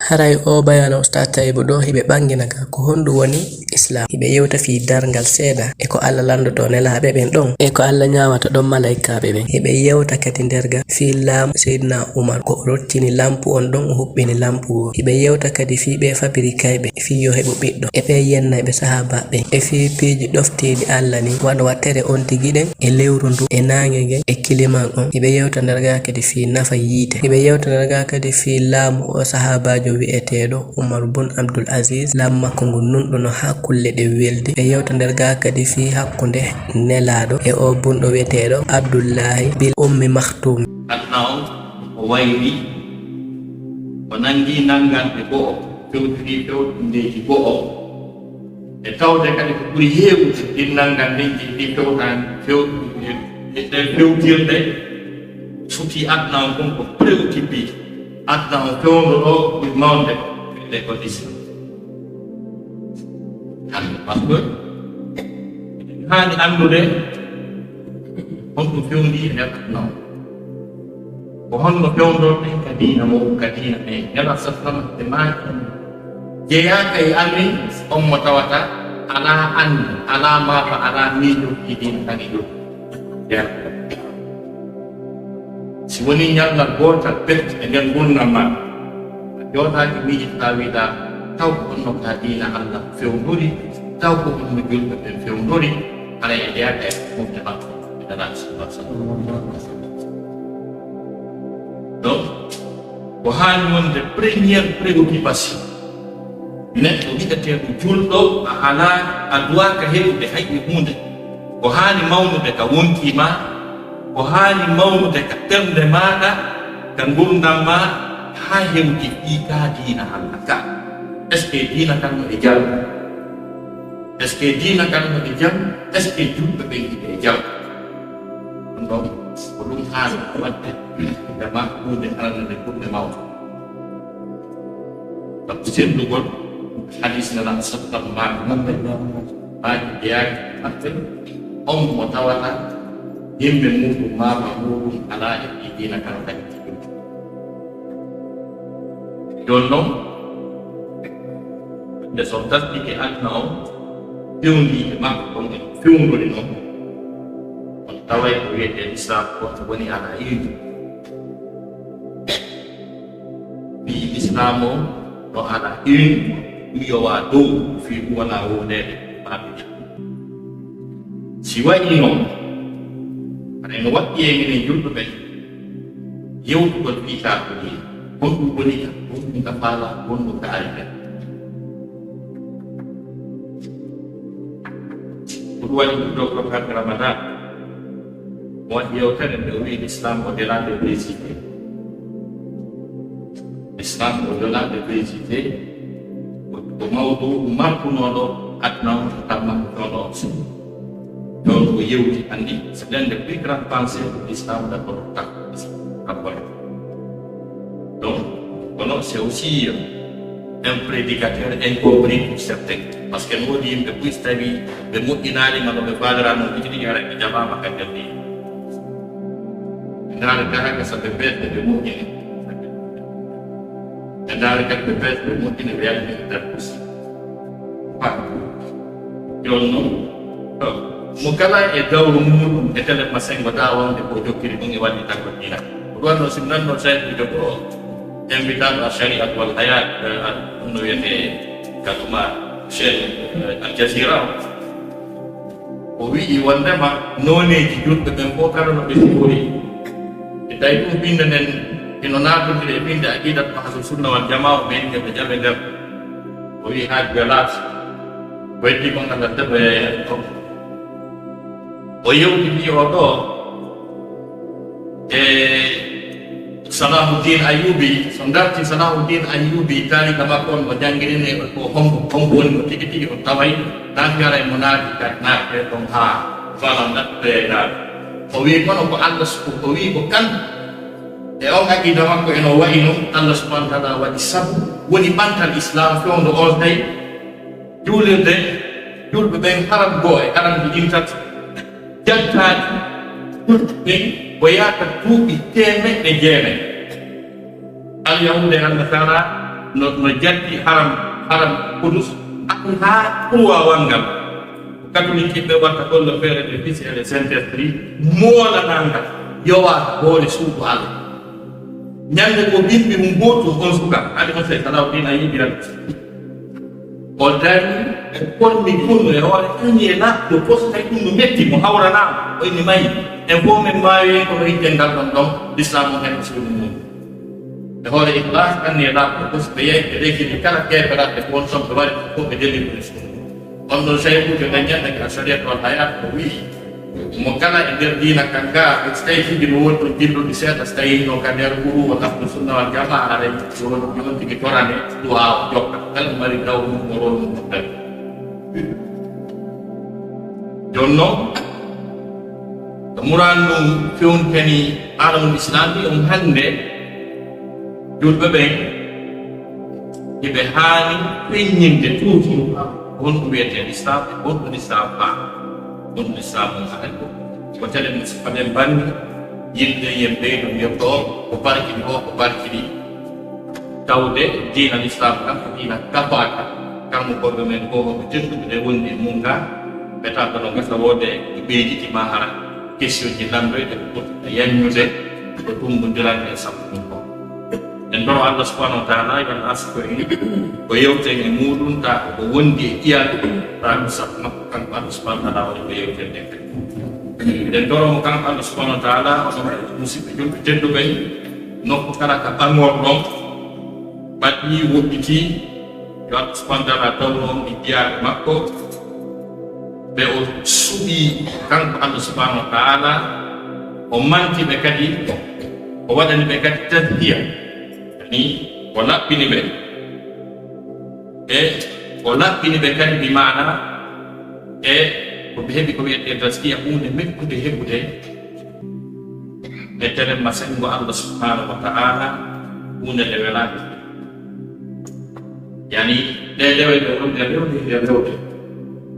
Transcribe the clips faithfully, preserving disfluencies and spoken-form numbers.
Haray oo bayano Ustaz Taibu ɗoo hiɓe ɓangina ka ko honɗum woni Islam. Hiɓe yewta fii darngal seeɗa e ko Allah lanndotoo nelaaɓe ɓen ɗon e ko Allah ñaawata ɗon malaykaaɓe ɓen. Hiɓe yewta kadi nder ga fii laamu Seydina Umar ko o rottini lampu on ɗon o huɓɓini lampu goo. Hiɓe yewta kadi fii ɓee fabirikayɓe fii yo heɓu ɓiɗɗo e ɓee yennayɓe sahaabaaɓe ɓen e fii piiji ɗoftiiɗi Allah ni wano wa tere on tigi ɗen e lewru ndun e naange ngen e kiliman on. Hiɓe yewta nder ga kadi fii nafa yiite. Hiɓe yewta nder ga kadi fii laamu o sahaabaajo wi'eteeɗo Umar bun Abdul Aziz, laamu makko ngun nunɗuno haa kulle ɗen weldi. Ɓe yewta nder ga kadi fii hakkunde nelaaɗo e oo bunɗo wi'eteeɗo Abdullahi bil Ummi Maktum. Aduna on ko wayri, o nangi nangande go'o, fewtiri fewtindeeji go'o, e tawde kadi ko ɓuri heewude ɗin nangandeeji ɗi fewtaani, fewtiri e ɗen fewtirde, foti aduna on kon ko préoccupé. Aduna on fewndo ɗoo ɓuri mawnde, wi'etee ko Islam. Hannde, parce que haani anndude honɗum fewndi e nder aduna on. Ko honno fewndorɗen ka diina mum, ka diina men? Nelaaɗo sallallahu alaihi wasallam e maaki jeyaaka e anni on mo tawata alaa anni, alaa maafa, alaa miijo fii diina kan e ɗum. Jeyaaka. Si wonii ñallal gootal pet e nder ngurndan maa, a jooɗaaki miijitaa wi'uɗaa, taw ko honno ka diina Allah fewndori, taw ko honno julɓe ɓen fewndori, haray a jeyaaka e mofte makko, e Nelaaɗo sallallahu alaihi wasallam. Donc, ko haani wonde première préoccupation. Neɗɗo wi'eteeɗo julɗo, a alaa, a duwaaka heɓude hay e huunde. Ko haani mawnude ka wonkii maa, ko haani mawnude ka ɓernde maaɗa, ka ngurndan maa, haa hewti fii ka diina Allah ka. Est-ce que diina kan no e jam? Est-ce que diina kan no e jam? Est-ce que julɓe ɓen hiɓe e jam? Ɗum ɗon, ko ɗum haani waɗde nde ma huunde arande nde ɓurnde mawde. Sabu sellugol hadis Nelaaɗo sallallahu alaihi wasallam maaki maɓɓe, maaki jeyaaki maɓɓe, on mo tawata yimɓe muuɗum, maama muuɗum alaa e fii diina kan kadi. Jooni non, nde so taskike aduna on, fewndii e makko kon e fewndori non, on taway ko wi'etee Islam kon woni alaa iwdi. Fii Islam on no alaa iwdi, ɗum yowaa dow, fii ɗum wonaa wowleede, maa ɗum. Si waɗii non, aɗa no waɗɗi e minen julɓe ɓen, yewtugol fii ka ko diina. Honɗum woni ka? Honɗum ka faala? Honɗum ka ari ka? Ko ɗum waɗi ɗum ɗo programme Ramadan. Mo waɗi yewtere nde o wi'i l'islam au-delà des préjugés. L'islam au-delà des préjugés. Ko, ko mawɗo markunooɗo aduna on, ko tamma ko fewndo on. Donc, o yewti anndi, c'est l'un des plus grands penseurs de l'islam, d'accord, d'accord. Donc, kono c'est aussi, euh, un prédicateur incompris pour certains. Parce que no woodi yimɓe buy so tawi ɓe moƴƴinaali ma no ɓe faaliraano, ɓe tigi tigi haray ɓe jamaama ka nder diina. Ɓe ndaara ka haka so ɓe beetde ɓe moƴƴini. Ɓe ndaara kadi ɓe beetde ɓe moƴƴini ɓe yaltini nder aussi. Pat. Jooni non, to, mo kala e dawro muuɗum e tele masengo da wonde ko jokkiri ɗum e waɗi taggo diina. Ko ɗum waɗno si nanno Cheikh Jogo o invitaɗo a Shariat wal Hayat, eh, a, ɗum no wiyetee Kaduma Cheikh, eh, Al Jazeera o. O wi'i wondema nooneeji julɓe ɓen fof kala no ɓe sifori. E tawi ɗum binde nden hino naatondiri e binde Aqidat Ahlus Sunna wal Jamaa, o ɓeydi ɓe jaɓe nder. O wi'i haaju welaata. O heddi kon Allah teɓoya e ɗon. O yewti mbi o ɗo e Salahuddin Ayyubi, so ngarti Salahuddin Ayyubi, taariika makko on, o janngirini ko hombo, hombo woni mo tigi tigi, o taway naati haray mo naati ka naati ɗon haa faala nattitoya e naati. O wi'i kono ko Allah su-, o wi'i ko kan e on aqida makko eno wa'i non, Allah subhanahu wa ta'ala waɗi sabu woni ɓantal Islam fewndo on tawi juulirde julɓe ɓen haram goo e haram ɗi ɗin tati. Jantaani julɓe ɓen ko yaata duuɓi teemeɗɗe jeenayi. Alyahuuda e Annasaara No, no jatti haram, haram kudus, ati haa kuwawal ngal. Katolik ɓe watta golle feere de fils et de Saint-Esprit, moolanangal, yowa hoore suudu Allah. Ñande ko bimbi mum gootum on suka, adi on sey Salawdin a yiɗiran. O dari, e konni kunnu e hoore anni e laɓɗo, poso tawi ɗum no metti mo, hawranama, o inni mayi. En fof men maawi ko no yiɗen ngal ɗon ɗon, l'islam on hen ko suudu mum. E hoore ikhlas, anni e laɓɗo, poso ɓe yehi, ɓe ɗekkini kala keeferaɓe ko won son ɓe wari, fof ɓe deli ko suudu mum. On ɗon saybuujo dañƴanɗe ka Shariat wal Hayat ko wi'i, mo kala e nder diina kan ga, so tawi tigi no woni ɗon jilluɗi seeɗa, so tawi no ka nder guru o Ahlu Sunna wal Jamaa, aray yo on, yo on tigi torane du'a o jokka. Kala mo mari dawru mum, o rolu mum tawi. Jooni noon, ko muraan ɗum fewntani aalamul Islaami on hannde, julɓe ɓen hiɓe haani feññinde toujours honɗum wiyetee Lislaam, e honɗum Lislaam faa, honɗum Lislaam on haɗa ko. Ko tele mo sifaɗen banni, yimɓe yen ɓeydo wiya ko, ko barkini o, ko barkini. Tawde diina Lislaam kan ko diina kafaaka. Kammo koɗo men ko ko tedduɓe ɗe woni e mum ga, ɓe tan kono gasa wode e ɓeyditi ma hara. Question ji landoyde ko ɓurta yaññude ko tummbondirande e sabu ɗum ko. En ndoro Allah subhanahu wa ta'ala, yo Allah arsuko en ko yewten e muɗum, ta ko wondi e iyaade ɗum, ta ko sabu makko kanko Allah subhanahu wa ta'ala woni ko yewten ɗen kadi. Eɗen ndoro mo kanko Allah subhanahu wa ta'ala, onon musidɓe julɓe tedduɓe, nokku kala ka ɓangorɗon, ɓaɗɗi, woɗɗiti, yo Allah subhanahu wa ta'ala tawnu on e jiyaaɓe makko, ɓe o suɓi kanko Allah subhanahu wa ta'ala, o manti ɓe kadi, o waɗani ɓe kadi tazkiya, ni o laɓɓini ɓe, e o laɓɓini ɓe kadi, bi maana, e ko ɓe heɓi ko wiyetee tazkiya, huunde mettude heɓude e telen ma senngo Allah subhanahu wa ta'ala, huunde nde welaani. Yani, ɗe dewe ɗe woni e rewde, e rewde.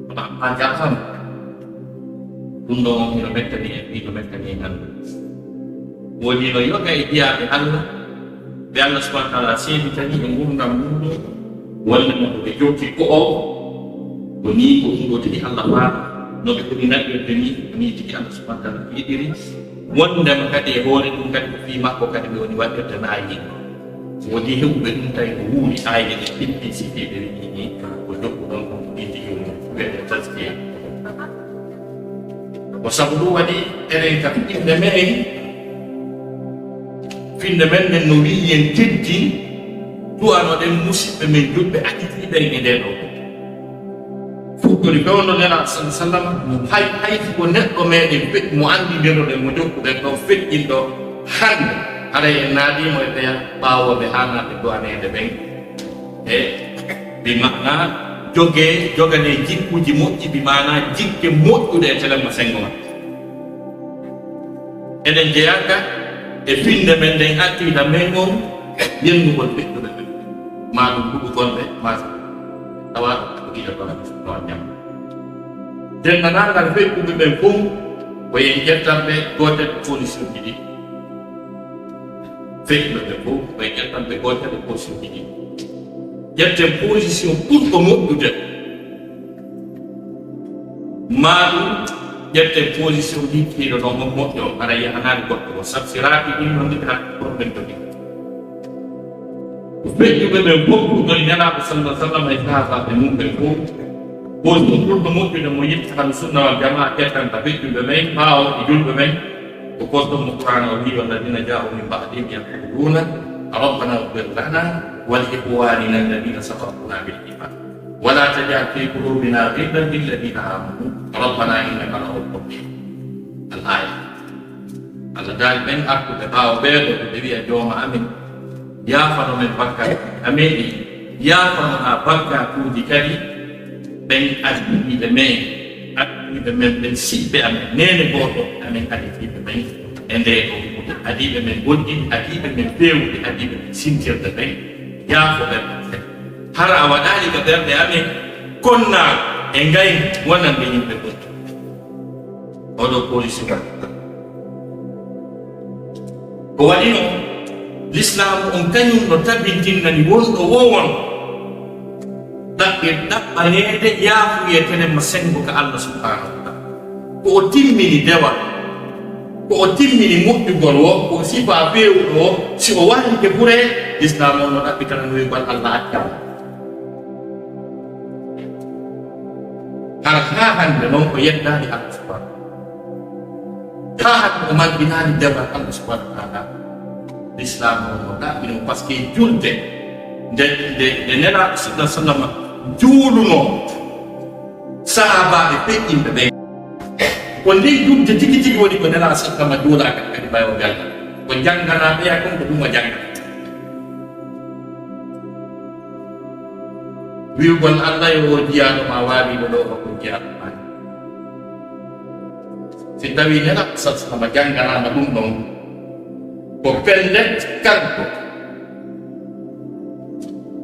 Kono a jartan. Ɗum ɗo on hino mettani en, hino mettani en hannde. Woni no yoga e jiyaaɓe Allah, ɓe Allah subhanahu wa ta'ala seeditani e ngurndan mum ɗo, wonde no ɓe jokki ko o, ko nii ko ɗum ɗo tigi Allah faala, no ɓe koni naɓirde nii, ko nii tigi Allah subhanahu wa ta'ala yiɗiri. Wondema kadi e hoore ɗum kadi ko fii makko kadi ɓe woni waɗirde nayi. Wodi heɓuɓe ɗum tawi ko wuuri ayde ɗe ɓiɓɓe sifiɓe wiɗi ni, ko jokku ɗon ko ɗum tigi woni wiyete tazkiya. Ko sabu ɗum waɗi enen ka fiɓɓinde men, fiɓɓinde men nden no wi'i en teddi, du'anoɗen musidɓe men julɓe aditiiɓe en e nden ɗo. Fuɗɗori fewndo Nelaaɗo sallallahu alaihi wasallam, hay, hay si ko neɗɗo meɗen fe-, mo anndindirnoɗen, mo jokkuɗen ɗo, feƴƴinɗo hannde, haray en naadiimo e ɓeya ɓaawooɓe haanaaɓe du'aneede ɓen. E bi maana jogee, joganee jikkuuji moƴƴi, bi maana jikke moƴƴuɗe e telen ma senngo maɓɓe. Eɗen jeyaa ka e fiɓɓinde men nden, aqiida men on, yennugol feƴƴuɓe ɓen. Maa ɗum huɗugol ɓe, maa tawa ko ina ɗon ɗon jam. Denndaangal feƴƴuɓe ɓen fof, ko en ƴettan ɓe gootel e position ji ɗiɗi. Feƴƴuɓe ɓen fof, ko en ƴettan ɓe gootel e position ji ɗiɗi. Ƴetten position ɓurɗo moƴƴude. Maa ɗum ƴetten position liggiiɗo ɗon on moƴƴo, hara yahanaani goɗɗo o. Sabu si raaki ɗin, non ɗiɗi hara problème to ɗin. Feƴƴuɓe ɓen fof ɗum ɗon Nelaaɗo sallallahu alaihi wasallam e sahaabaaɓe mum ɓen fof. Position ɓurɗo moƴƴude mo yiɗta Ahlu Sunna wal Jamaa ƴettanta feƴƴuɓe ɓen, ɓaawo e julɓe ɓen. Ko posɗum mo Qur'aana o wi'i, "والذين جاءوا من بعدهم يقولون ربنا اغفر لنا ولإخواننا الذين سبقونا بالإيمان ولا تجعل في قلوبنا غلا للذين آمنوا ربنا إنك رؤوف رحيم." Al-aaya. Allah daali ɓen artuɓe ɓaawo ɓee ɗoo, ɓe wi'a, "Jooma amin, yaafano men bakkaatuuji amen ɗin, yaafano haa bakkaatuuji kadi ɓen addiiɓe men, addiiɓe men ɓen, siɓɓe amen, neene gooto amen, addiiɓe men e ndee ɗoo huunde, addiiɓe men gollirde, addiiɓe men feewude, addiiɓe men sintirde ɓen, yaafo ɓen ɓen. Hara a waɗaali ka ɓerɗe amen konnaaɗo e ngaygu wonande yimɓe ɓen." Oɗo police ko waɗi noon. Lislaamu on kañum no tabintinnani wonɗo woo won ɗaɓɓir ɗaɓɓaneede yaafuyee telen ma senngo ka Allah subhaanahu wa taala. Ko o timmini dewal, ko o timmini moƴƴugol woo, ko o sifaa feewuɗo woo, si o wallike buree, Lislaamu on no ɗaɓɓitana wi'ugol Allah accama. Hara haa hannde non ko yeddaani Allah subhaanahu wa taala. Haa hannde o manqinaani dewal Allah subhaanahu wa taala. Lislaamu on no ɗaɓɓi ɗum, parce que julde nde, nde, nde Nelaaɗo sallallahu alaihi wasallam juulunoo sahaabaaɓe feƴƴinɓe ɓen, ko ndin julde tigi tigi woni ko Nelaaɗo sallallahu alaihi wasallam juulaaka kadi ɓay o galla. Ko jannganaa ɓeya kon ko ɗum o jannga. Wi'ugol Allah yo o jiyaaɗo ma waaliiɗo ɗoo ko jiyaaɗo ma. Si tawii Nelaaɗo sallallahu alaihi wasallam jannganaama ɗum ɗon, ko pellet kanko.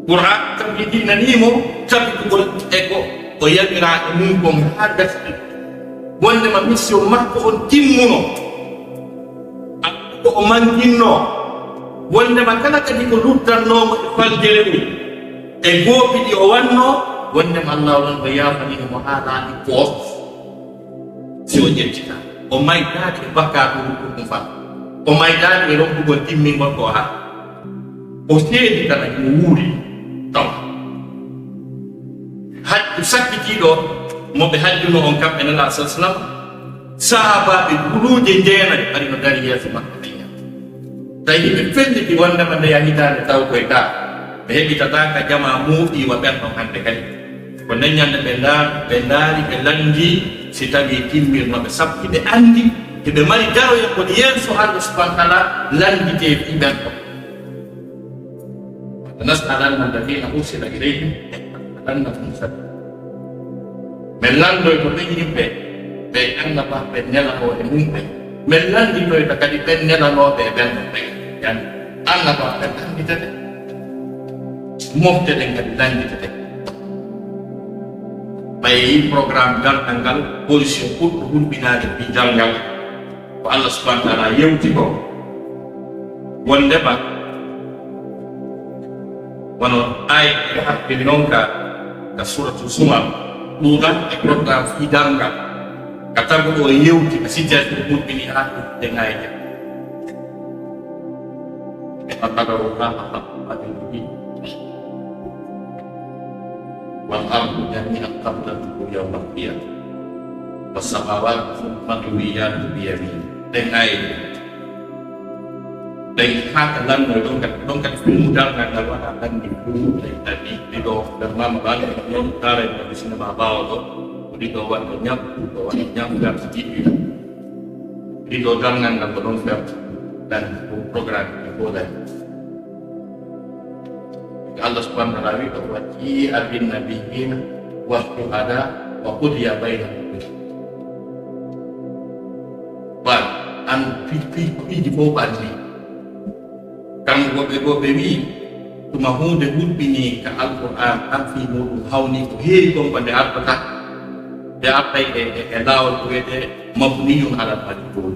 Qur'aan tabitinnanii mo tabitugol e ko o yamiraa e mum kon haa gasi. Wonndema mission makko on timmuno. Ko o manqinnoo, wonndema kala kadi ko luttannoo mo e faljere ɗum, e goopi ɗi o wannoo, wonndema Allah on o yaafanii mo haa laaɓi poos. Si o ƴettitaa, o maytaaki e bakkaatu ɗum ɗum fa. O maytaaki e ronkugol timmingol ko haa. O seedi tan imo wuuri taw. Hajju sakkitiiɗo mo ɓe hajjunoo on kamɓe Nelaaɗo sallallahu alaihi wasallam, sahaabaaɓe guluuje jeenayi ari no dari yeeso makko ɓe ñaama. Tawi ɓe felliti wonndema nde yahitaande taw koye gaa, ɓe heɓitataa ka jamaa muuɗiiwa ɓen ɗon hannde kadi. Ko nden ñannde ɓe ndaa-, ɓe ndaari, ɓe lanndii, si tawii timmirno ɓe sappo, ɓe anndi, hiɓe mari daroyagol yeeso Allah subhaanahu wa taala, lannditee fii ɓen ɗon. ولنسألن الذين أرسل إليهم ولنسألن المرسلين. Men lanndoyto ɓen yimɓe, ɓe annabaaɓe nelanoo e mum ɓen. Men lannditoyta kadi ɓen nelanooɓe e ɓen ɗon ɓen. Yani, annabaaɓe ɓen lannditete. Mofte ɗen kadi lannditete. Ɓay programme darngal ngal, position ɓurɗo hulɓinaade fii darngal. Ko Allah subhaanahu wa taala yewti ko wonndema, wano aaya e haɓɓi non ka, ka Suuratu Zumar, ɗuuɗal e programme fii darngal, ka taguɗo o yewti ka situation hulɓini haa ɗum e ŋaaye. وقدر الله حق قدره. والأرض جميعا قبضته يوم القيامة والسماوات مطويات بيمينه. Ɗen aaya ɗen haa ka lannoy ɗon kadi, ɗon kadi fuu darngal ngal waɗa lanni fuu ɗen kadi ɗiɗo nder mama ɓaali ɗon taara e ɗon sinema ɓaawo ɗo, ko ɗiɗo waɗa ñabbu, ɗo waɗa ñabbu ngal jiɗɗi. Ɗiɗo darngal ngal ko ɗon ferti lanni ko programme ɗi ko lanni. Allah subhaanahu wa taala wi'i ɗo, وجيء بالنبيين والشهداء وقضي بينهم بالحق. Ɓan, an pi-, pi-, piiji fof ɓanni. Kamɓe ko ɓe, ko ɓe wi'i, tuma huunde hulɓinii ka Alqur'aan, an fii muuɗum hawni ko heewi kon ko nde artata. Nde artay e, e, e laawol ko wiyetee mabniyun alal majhuul.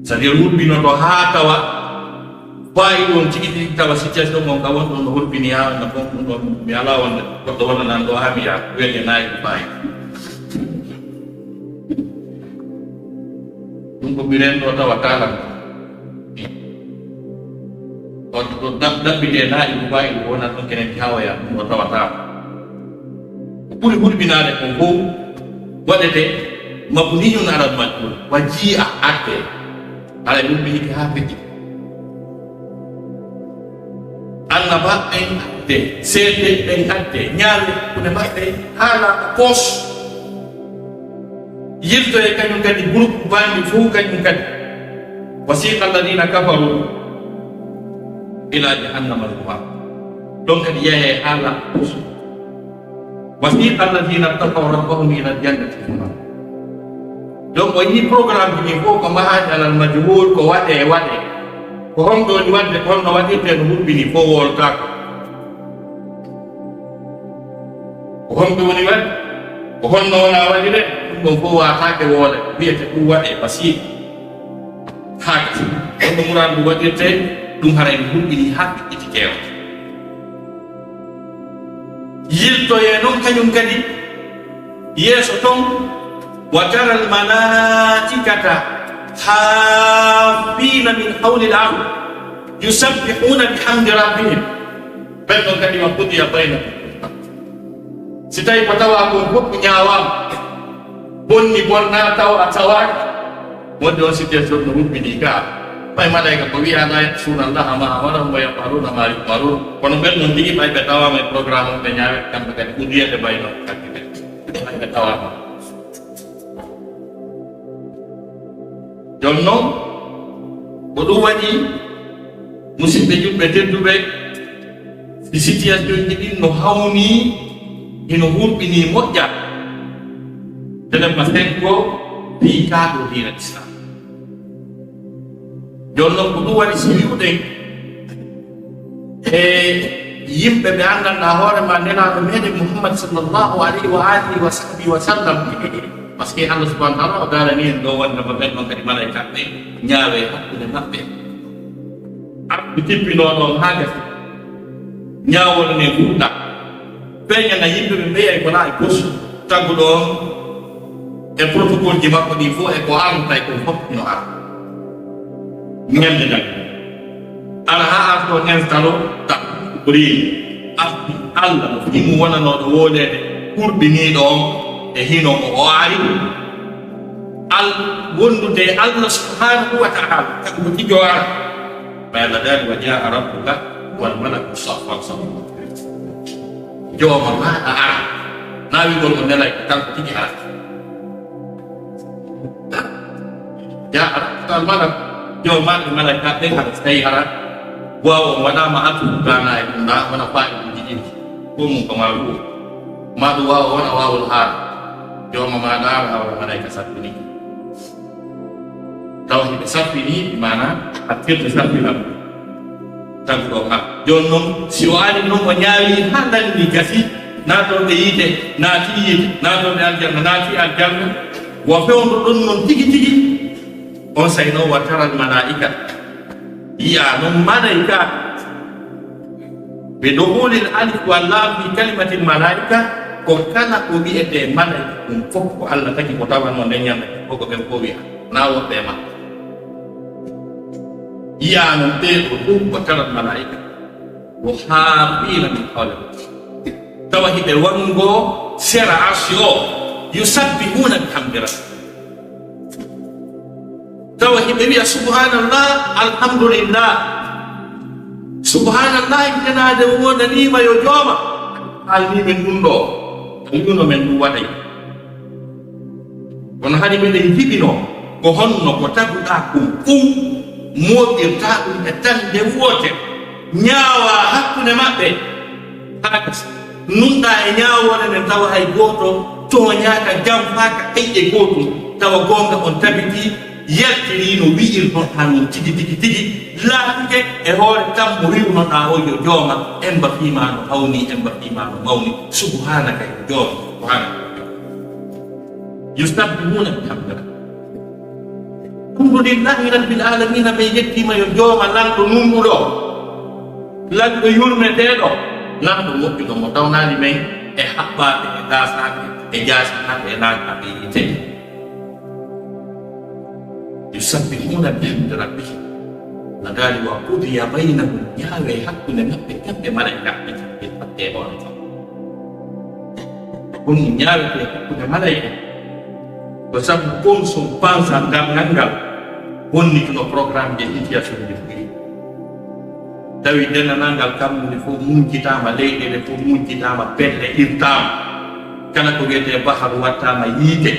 C'est-à-dire hulɓinoto haa tawa faayi ɗon tigi tigi tawa situation mon ka won ɗon no hulɓini haa no kon ɗum ɗon mi alaa wonde goɗɗo wona nan ɗo haa mi yaa wiyete naayi ko faayi. Ɗum ko ɓiren ɗo tawa taalan. On to ɗaɓɓitee naayi ko faayi ɗum wona ɗon kenen ki hawoya ɗum ɗo tawa taala. Ko ɓuri hulɓinaade kon fof waɗete mabniyun alal majhuul, wa jii'a atte. Haray ɗum ɓe yiɗi haa feƴƴi. Annabaaɓe ɓen atte, seedeeɓe ɓen atte, ñaale hakkunde maɓɓe haala poos. Yiltoye kañum kadi, groupe bandi fof kañum kadi. وسيق الذين كفروا إلى جهنم زمرا. Ɗon kadi yahee haala poos. وسيق الذين اتقوا ربهم إلى الجنة زمرا. Donc, o yii programme ji ɗin fof ko mahaaji alal majhuul, ko waɗee, waɗee. Ko honɗo woni waɗde, ko honno waɗirtee, no hulɓinii fof wowlataako. Ko honɗo woni waɗde, ko honno wona waɗiree, ɗum ɗon fof waawataake wowleede, wiyete ɗum waɗee basiiɗe. Haa gasa. Kono muraadu ndu waɗirte ɗum, haray ndu hulɓinii haa fiɓɓititee on. Yiltoyee noon kañum kadi yeeso toon, wa tara al malaa'ikata haaffiina min hawli al arsh, yusabbihuuna bihamdi rabbihim. Ɓen ɗon kadi, wa qudiya baynahum. Si tawii ko tawaa kon fof ko ñaawaama, bonni bonnaa, taw a tawaaki, wonde on situation no hulɓinii ka. Ɓay malayka ko wi'a, "Laa ya'suuna Allaha maa amarahum wa yaf'aluuna maa yu'maruun." Kono ɓen non tigi, ɓay ɓe tawaama e programme on, ɓe ñaawete, kamɓe kadi, qudiya baynahum, kadi ɓe, ɓay ɓe tawaama. Jooni noon, ko ɗum waɗi, musidɓe julɓe tedduɓe, si situation ji ɗin no hawnii, hino hulɓinii moƴƴa, telen ma sengo fii kaa ɗoo diina Islam. Jooni noon, ko ɗum waɗi, si wi'uɗen e yimɓe ɓe anndanɗaa hoore maa Nelaaɗo meɗen Muhammad sallallahu alayhi wa alihi wa sahbihi wa sallam, parce que Allah subhanahu wa ta'ala o daalanii en ɗoo wonde ma ɓen ɗon kadi malaykaaɓe ɓe ñaawee hakkunde maɓɓe. Arɓe tippinoo ɗon haa gasi, ñaawol ne fuɗɗa. Feeñana yimɓe ɓe mbiyay ko naa e poste tagguɗo on e protocole ji makko ɗin fof e ko arata e kon fof ino ara. Ñande nag, ara haa arto instalo ta ko reeni. Arti Allah no fii mum wonanooɗo wooleede hurɓiniiɗo on e hino mo o ari. Al wondude e Allah subhanahu wa ta'ala, kanko tigi o ara. Ɓay Allah daali, "Wa jaa rabbuka wal malaku saffan saffa." Jooma maaɗa ara. Naa wi'ugol ko nelay, ko kanko tigi ara. Jaa rabbuka wal malaku. Jooma maaɗa e malaykaaɓe ɓen, hara si tawii hara waaw on waɗaama atu gaana e ɗum, naa wona faayi ɗum jiɗi. Ko mum ko maa ɗum. Maa ɗum waaw wona waawol haala. Jooma maaɗa ara, hawra malayka sappini. Tawa hiɓe sappini, maana, hattirde sappinal. Taguɗo ka. Jooni noon, si o ari noon, o ñaawi haa lanni gasi, naatooɓe yiite, naati yiite, naatooɓe aljanna, naati aljanna. Wo fewndo ɗon noon tigi tigi. On say noon, wa taral malaa'ika. Yiya noon malaa'ika. Bi dukhulil alif wal lam fi kalimatil malaa'ika, ko kala ko wi'etee malaa'ika, ɗum fof ko Allah tagi ko tawanoo nden ñande, ko ko ɓen fof wi'a, naa woɓɓe e maɓɓe. Yiya noon ɓee ɗoo fof ko taral malaa'ika, wo haafiina min hawle. Tawa hiɓe wanngo sera arsi o, yusabbihuuna bihamdi rabbi. Tawa hiɓe wi'a, "Subhanallah, alhamdulillah. Subhanallah, intenaade wonaniima yo jooma." Haalnii men ɗum ɗoo, a wi'uno men ɗum waɗay. Kono hari meɗen jiɓino ko honno ko taguɗaa ɗum fow mooɓirtaa ɗum e tande wootere, ñaawaa hakkunde maɓɓe. Haa gasa, nunɗaa e ñaawoore nden, tawa hay gooto tooñaaka, janfaaka, hay e gootum, tawa goonga on tabitii, yaltirii no wi'irnoɗaa non tigi, tigi, tigi, laatike e hoore tammo wi'unoɗaa on yo jooma, emba fii maa no hawni, emba fii maa no mawni, subhaanaka yo jooma, subhaanaka. Yusabbihuuna bihamdi rabbihim. Alhamdulillahi rabbil aalamiina, min yettiima yo jooma lanɗo nunɗuɗo, lanɗo yurmeteeɗo, lanɗo moƴƴuɗo mo tawnaali men e haɓɓaaɓe, e gaasaɓe, e jaasinaaɓe, e naagaaɓe yiite. Yusabbihuuna bihamdi rabbihim. Na daali, wa qudiya baynahum, ñaawee hakkunde maɓɓe, kamɓe malaykaaɓe, ɓe fattee hoore. Ko ɗum ñaawetee hakkunde malayka, ko sabu conséquence darngal ngal bonnituno programme ji e situation ji buy. Tawi denndaangal kammuuli fof muncitaama, leyɗeele fof muncitaama, pelle irtaama, kala ko wiyetee baharu wattaama yiite.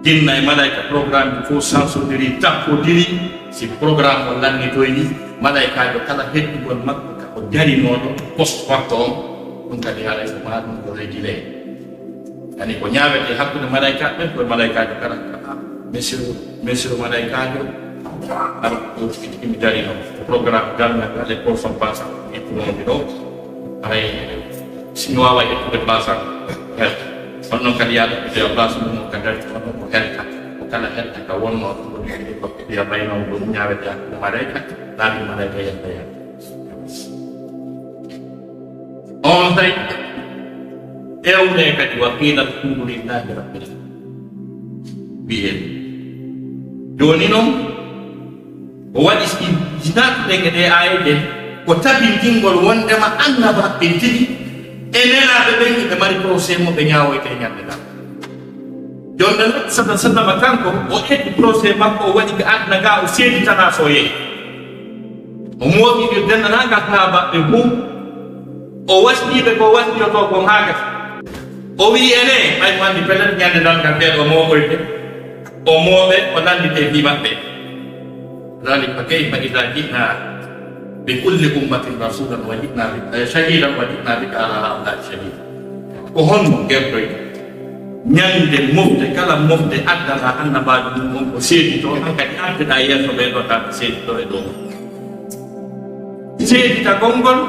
Jinna e malayka programme ji fof sansodiri, tappodiri. Si programme o lannitoyni, malaykaajo kala heddugol makko ka o darinooɗo poste makko on, ɗum kadi haray ko maa ɗum ko régulé. Yani ko ñaawete hakkunde malaykaaɓe ɓen, ko malaykaajo kala, "Ah, monsieur, monsieur malaykaajo, ah, ɗo tigi mi darino. Programme darngal ngal e pourcentage ittunoonde ɗo. Haray si mi waaway ittude place am, herta. Kono noon kadi yaade ko jeya place mum ka dari, kono ko herta." Kala hetta ka wonnoo ɗum ɗon, ko fiya baynoon ɗum ñaawete hakkunde malaika, laabi malaika yetta yetta. On tawi ewne kadi wa qila alhamdulillahi rabbil alamin. Wiyen. Jooni noon, o waɗi si, si naatuɗen e ɗee aayeeje, ko tabintingol wondema annabaaɓe tigi e nelaaɓe ɓen, ɓe mari procès mo ɓe ñaawoyta e ñande ngal. Jonde Nabi sallallahu alaihi wasallam kanko, o ƴetti procès makko, o waɗi ka aduna ga, o seeditana so o yehi. O mooɓi ɓe denndaangal sahaabaaɓe fof. O wasiyii ɓe ko wasiyotoo kon haa gasa. O wi'i ene, ɓay mo anndi pellet ñande ngal ngal ɓeeɗo mooɓoyte. O mooɓe, o nanndite fii maɓɓe. Zalika fa kayfa idha ji'na bi kulli ummatin rasulan wa ji'na bika, eh, shahidan wa ji'na bika ala ha'ula'i shahida. Ko honno gertoyta? Ñande mofte, kala mofte addana annabaajo mum on ko seeditoo, hankadi ardeɗaa yeeso ɓee ɗoo tan seeditoo e dow mum. Seeditagol ngol,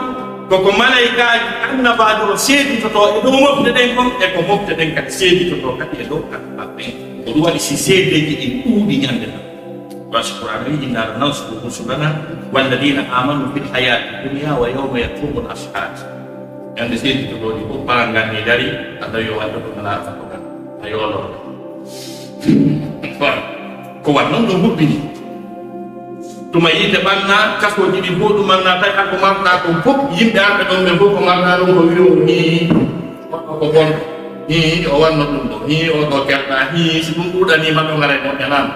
koko malaykaaji annabaajo o seeditotoo e dow mofte ɗen kon, e ko mofte ɗen kadi seeditotoo kadi e dow kamɓe ɓen. Ko ɗum waɗi si seedeeji ɗin ɗuuɗi ñande tan. Basi Qur'aana wi'i, "Inna lanansuru rusulana walladina amanu fil hayati dunya wa yawma yaqumul ashhad." Ñande seeditotooɗi fof, parangal ni dari, a tawi o wadda ko ngalaa ko kan. A yoolo. Bon, ko wan noon ɗum huɓɓini. Tuma yiite ɓannaa, kasooji ɗi fof ɗum annaa, tawi ko marɗaa ko fof, yimɓe arɓe ɗon ɓe fof ko marɗaa ɗum ko wi'o, "Hii, o ko bon, hii, o wanno ɗum ɗo, hii, o ɗo kerɗaa, hii, si ɗum ɗuuɗanii ma ɗo ngaray moƴƴanaama."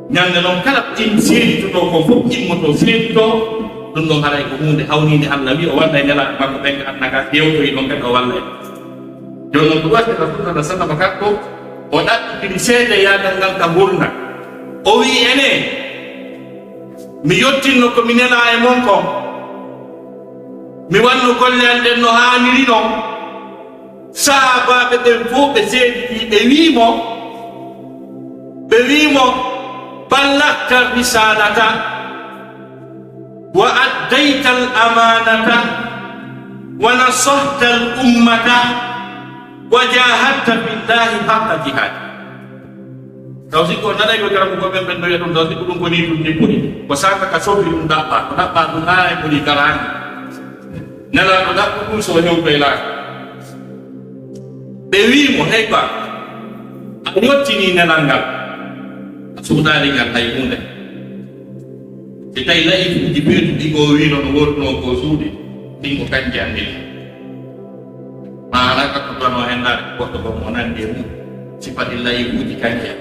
Ñande noon kala ɗin seeditotoo ko fof immotoo seeditoo, ɗum ɗon haray ko huunde hawniinde Allah wi o walla e nelaaɓe makko ɓen ka aduna ka, yewtoyi ɗon kadi o walla en. Jooni noon ko ɗum waɗi Rasul sallallahu alaihi wasallam kanko, o ɗaɓɓitiri seedeyaagal ngal ka ngurndan. O wi'i ene, mi yottinno ko mi nelaa e mon kon. Mi wanno golle an ɗen no haaniri non. Sahaabaaɓe ɓen fof ɓe seeditii, ɓe wi'i mo, ɓe wi'i mo, "Ballagta risalata, wa addayta al amanata, wa nasahta al ummata, wa jahadta fillahi haqqa jihadi." Taw sikko nanay ko garam ko ɓen ɓen ɗoya ɗum, taw sikko ɗum ko ni ɗum ni ɓuri. Ko saka ka sofi ɗum ɗaɓɓa, ko ɗaɓɓa ɗum haa e ɓuri kala hannde. Nelaaɗo ɗaɓɓu ɗum so hewtoylaaka. Ɓe wi'i mo, "Hey ba, a yottinii nelal ngal, a suuɗaali ngal hay huunde." Si tawi layifuuji ɓeeɗuɗi ɗi o wiino no woodunoo ko suuɗi, ɗin ko kanji anndini. Maana ka ko ɗon o henndaade goɗɗo ɗon mo nanndi e mum, si faɗi layifuuji kanji an.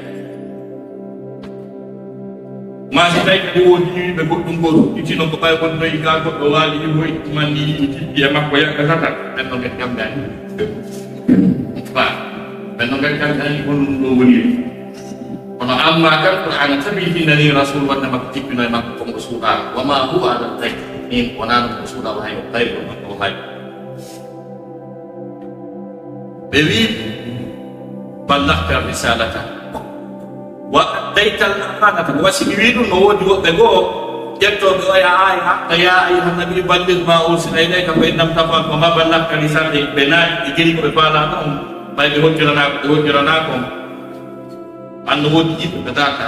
Ma si tawi kadi woodi yiwiiɓe goɗɗum ko suuɗitino ko ɓay wonnoyi ka goɗɗo waali yiwoy, man ni yiɗi tijji e makko yakka tata, ɓen ɗon ɓe kamɓe ani. Ba, ɓen ɗon ɓe kamɓe ani honɗum ɗo woni. Kono amma kan Qur'aana tabitinani Rasul wonde makko tippino e makko ko mo suuɗaaka. Wa ma huwa ala al-ghayb. Min wonaa ɗum ko suuɗa wahay o tawi ko makko wahay. Ɓe wi, "Ballagta risalata. Wa addayta al amanata." Wa si mi wi ɗum no woodi woɓɓe goo ƴettooɓe oya aaya, "Ya ayyuhan nabiyyu balligh ma ursila ilayka fa in lam taf'al fa ma ballagta risalata." Ɓe naati, ɓe jeli ko ɓe faalaano on, ɓay ɓe hojjiranaako, ɓe hojjiranaako on. Anno woodi yimɓe ɓe tata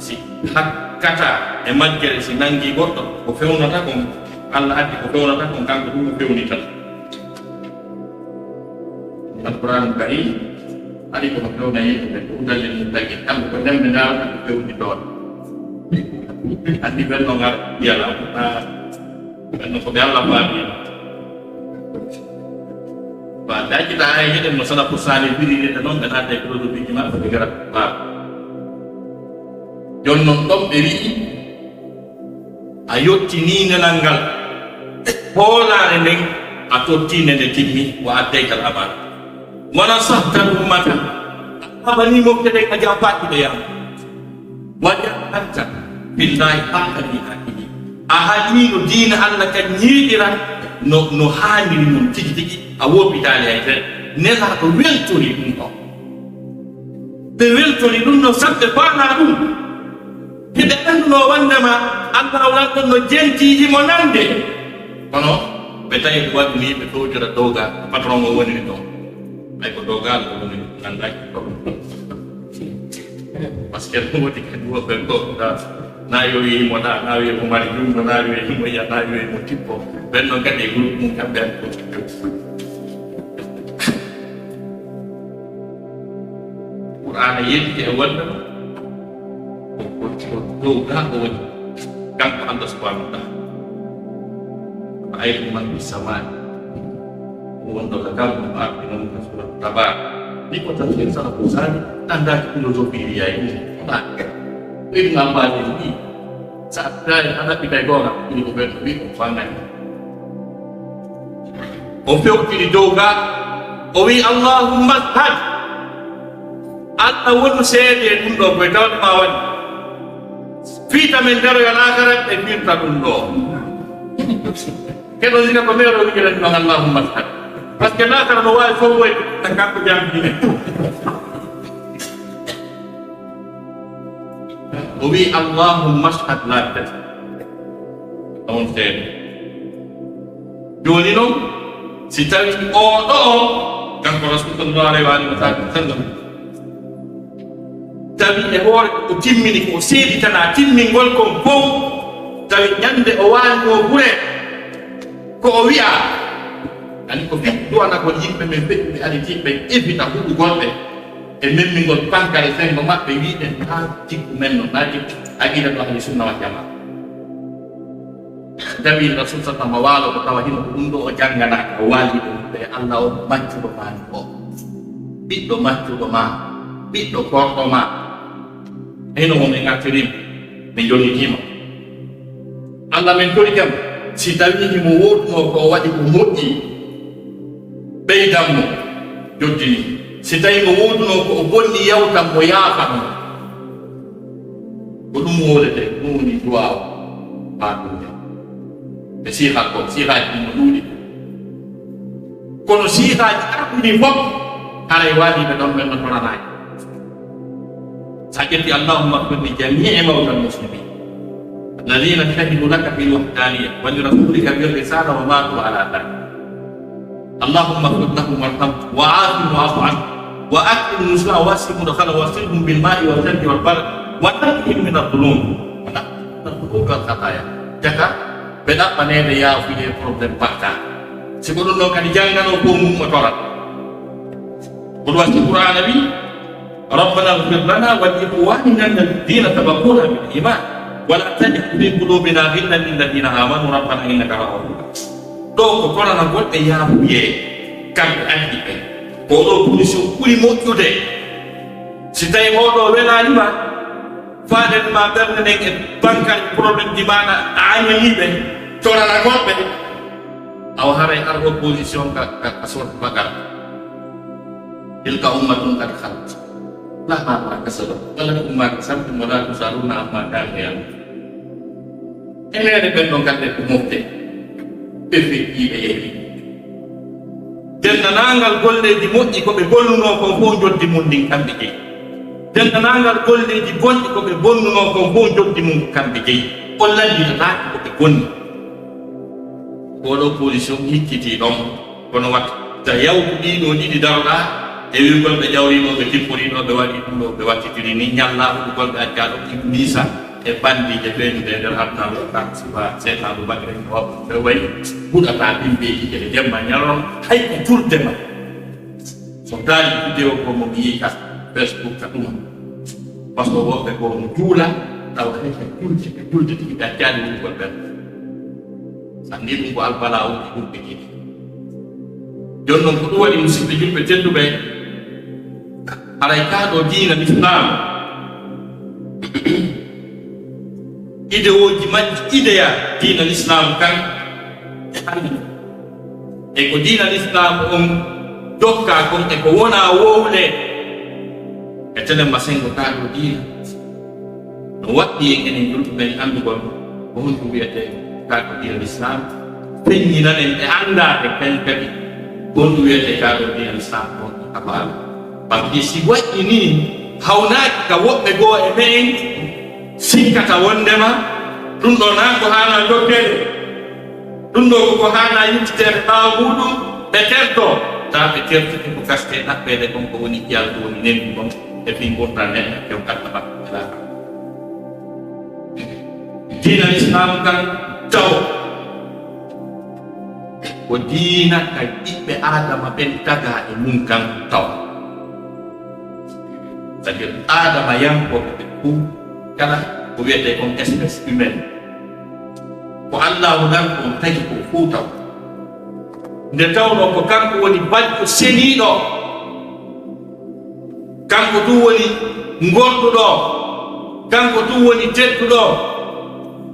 si hakkata e majjere si nangi goɗɗo, ko fewnata kon, Allah addi ko fewnata kon, kanko ɗum o fewni tan. Alquran Karim ari kono fewna yimɓe ɓe ko udalel mum tagi, kamɓe ko ɗemɓe ndaarata ko fewni toon. Anndi ɓen no ngar yala, na ɓen no ko ɓe Allah faami. Ba dañi ta hay heɗen no sala pour sali biri de non ɓe naata e produit ji maɓɓe ɓe gara ba. Jon non ɗon ɓe wi'i a yottinii nelal ngal, hoolaare nden a tottii nde, nde timmi, wa addaytal amaana. Wa nasahta al ummata, a haɓanii mofte ɗen, a jampaaki ɓe yaama. Wa jahadta fillahi haqqa jihadihi, a haɗiino diina Allah kan ñiiɓira no, no haaniri non tigi tigi, a woppitaali hay feere. Nelaaɗo weltori ɗum ɗon. Ɓe weltori ɗum no saɗɓe faanaa ɗum. Hiɓe anndunoo wonndema Allaahu lanɗo no jentii himo nande. Kono ɓe tawi ko waɗi ni ɓe fewjora dowga, patron o woniri ɗon. Ɓay ko dowgal o woniri, anndaaki ko. Parce que ɗum woni kadi woɓɓe ɗo, na, na yo wimo na, na yo mo mari junngo, na yo mo yiya, na yo mo tippo. Ɓen noon kadi e groupe mum kamɓe en ko. Qur'aana yettii e wonde ko, ko, ko dow gaa o woni. Kanko Allah subhanahu wa ta'ala. Ra'aytu man fis samaa'i. Wonɗo ka kammu arɗi noon ka surat Tabarak. Ni ko tafsir sana ko sani, andaaki philosophie yayi ɗum. Ibn Abbas en mbi, sa tawi a ɗaɓɓi kay goonga, ɗum ko ɓen mbi ko fangani. O fewtini dow ga, o wi, "Allahumma ashhad." Allah wonu seede e ɗum ɗo, koye tawde ma waɗi. Fiita men daroya laakara, e firta ɗum ɗo. Keɗo sika ko mero wiƴirani noon, "Allahumma ashhad." Parce que laakara no waawi fof woy, na kanko jangini. O wi, "Allahumma ashhad," laakara. On seede. Jooni noon, si tawii oo ɗoo, kanko Rasul sallallahu alayhi wa alihi wa sallam, tawi e hoore ko timmini, ko seeditanaa timmingol kon fof, tawi ñande o waali o ɓure, ko o wi'a, ani ko fii duwanagol yimɓe men feƴƴuɓe aritiiɓe ɓe, evita huɗugol ɓe e memmingol pankare senngo maɓɓe, wi'ude naa jikku men no, naa jikku aqidatu ahli sunna wal jamaa. Tawi Rasul sa tama waalo ko tawa hino ko ɗum ɗo o jannganaaka, o waali ɗum ɓe Allah on maccuɗo maa ni o. Ɓiɗɗo maccuɗo maa, ɓiɗɗo korɗo maa. Hino mo min artirim, min jonnitiima. Allah min tori kam, si tawi himo woodunoo ko o waɗi ko moƴƴi, ɓeydan mo, joddini. Si tawi mo woodunoo ko o bonni, yawtan mo, yaafan mo. Ko ɗum wowlete, ɗum woni duwaaw haa dunya. Ɓe siiha ko, siihaaji ɗum no ɗuuɗi. Kono siihaaji arɗi ɗin fof, haray waaliiɓe ɗon ɓen no toranaaki. Sa ƴetti, "Allahumma ighfir li jami'i mawtal muslimin, alladhina shahidu laka bil wahdaniyya, wa li rasulika bir risala, wa matu ala dhalik." اللهم اغفر لهم وارحمهم وعافهم واعف عنهم وأكرم نزلهم ووسع مدخلهم واغسلهم بالماء والثلج والبرد ونقهم من الذنوب ونقهم من الذنوب والخطايا. Jaka ɓe ɗaɓɓaneede yaafuye problème bakkaat. Si ko ɗum ɗon kadi jannganoo ko mum o torat. Ko ɗum waɗi Qur'aana wi, ربنا اغفر لنا ولإخواننا الذين سبقونا بالإيمان ولا تجعل في قلوبنا غلا للذين آمنوا ربنا إنك رؤوف رحيم. Ɗo ko toranagol ɓe yaafuyee kamɓe addi ɓe. Ko ɗo position ɓuri moƴƴude. Si tawi oɗo welaani ma, faaden ma ɓernde nden e bankal problème ji maɗa, a añanii ɓe, toranagol ɓe, awa haray ar opposition ka, ka, ka sorte Bakara. تلك أمة قد خلت لها ما كسبت ولكم ما كسبتم ولا تسألون عما كانوا يعملون. Enene ɓen ɗon kamɓe ko mofte, ɓe feƴƴiiɓe yehi. Denndaangal golleeji moƴƴi ko ɓe gollunoo kon fof, njoddi mum ndin kamɓe jeyi. Denndaangal golleeji bonɗi ko ɓe bonnunoo kon fof, njoddi mum ko kamɓe jeyi. On lannditataake ko ɓe bonni. Oɗo position hikkitii ɗon. Kono watta yawtu ɗii ɗoo ɗiɗi daroɗaa e wi'ugol ɓe ƴawriino, ɓe tipporii ɗoo, ɓe waɗii ɗum ɗoo, ɓe wattitirii nii, ñalla huɗugol ɓe accaa ɗoo Ibliisa e banndiije feeñude e nder aduna ɗoo, kan suba seeɗa Abubakar en o ɓe wayi huɗataa bimbeeji e jemma ñalawma, hay ko julde ma. So daali vidéo ko mo mi yii ka Facebook ka ɗum. Parce que woɓɓe ko no juula, tawa hay ko julde, ko julde tigi ɓe accaani huɗugol ɓen. Anndi ɗum ko albalaa on e ɗum ɓe jiɗi. Jooni noon, ko ɗum waɗi, musidɓe julɓe tedduɓe, haray kaa ɗoo diina Lislaam, idewooji majji, ideya diina Lislaam kan, e ko diina Lislaam on jokkaa kon, e ko wonaa wowle, e telen ma senngo kaa ɗoo diina. No waɗɗi en enen julɓe ɓen anndugol ko honɗum wiyetee kaa ko diina Lislaam, feññinanen e anndaade kañ kadi ko honɗum wiyetee kaa ko diina Lislaam ko honɗum habaru. Parce que si waɗɗi nii hawnaaki ka woɓɓe goo e me'en sikkata wonndema ɗum ɗoo naa ko haanaa jokkeede, ɗum ɗoo ko ko haanaa yiltiteede ɓaawo muuɗum, ɓe tertoo, taa ɓe tertike ko gaskee ɗaɓɓeede kon ko woni kiyal ko woni newndi kon. e fii ngurndan neɗɗo, e o aduna makko e laakara. Diina Islaam kan taw ko diina ka ɓiɓɓe Aadama ɓen tagaa e mun kan taw. C'est-à-dire, Aadamayankooɓe ɓe fuu, kala ko wiyetee kon espèce humaine, ko Allaahu lan on tagi ko fuu taw. Nde tawnoo ko kanko woni bajjo seniiɗo, kanko tun woni ngonɗuɗo, kanko tun woni tedduɗo,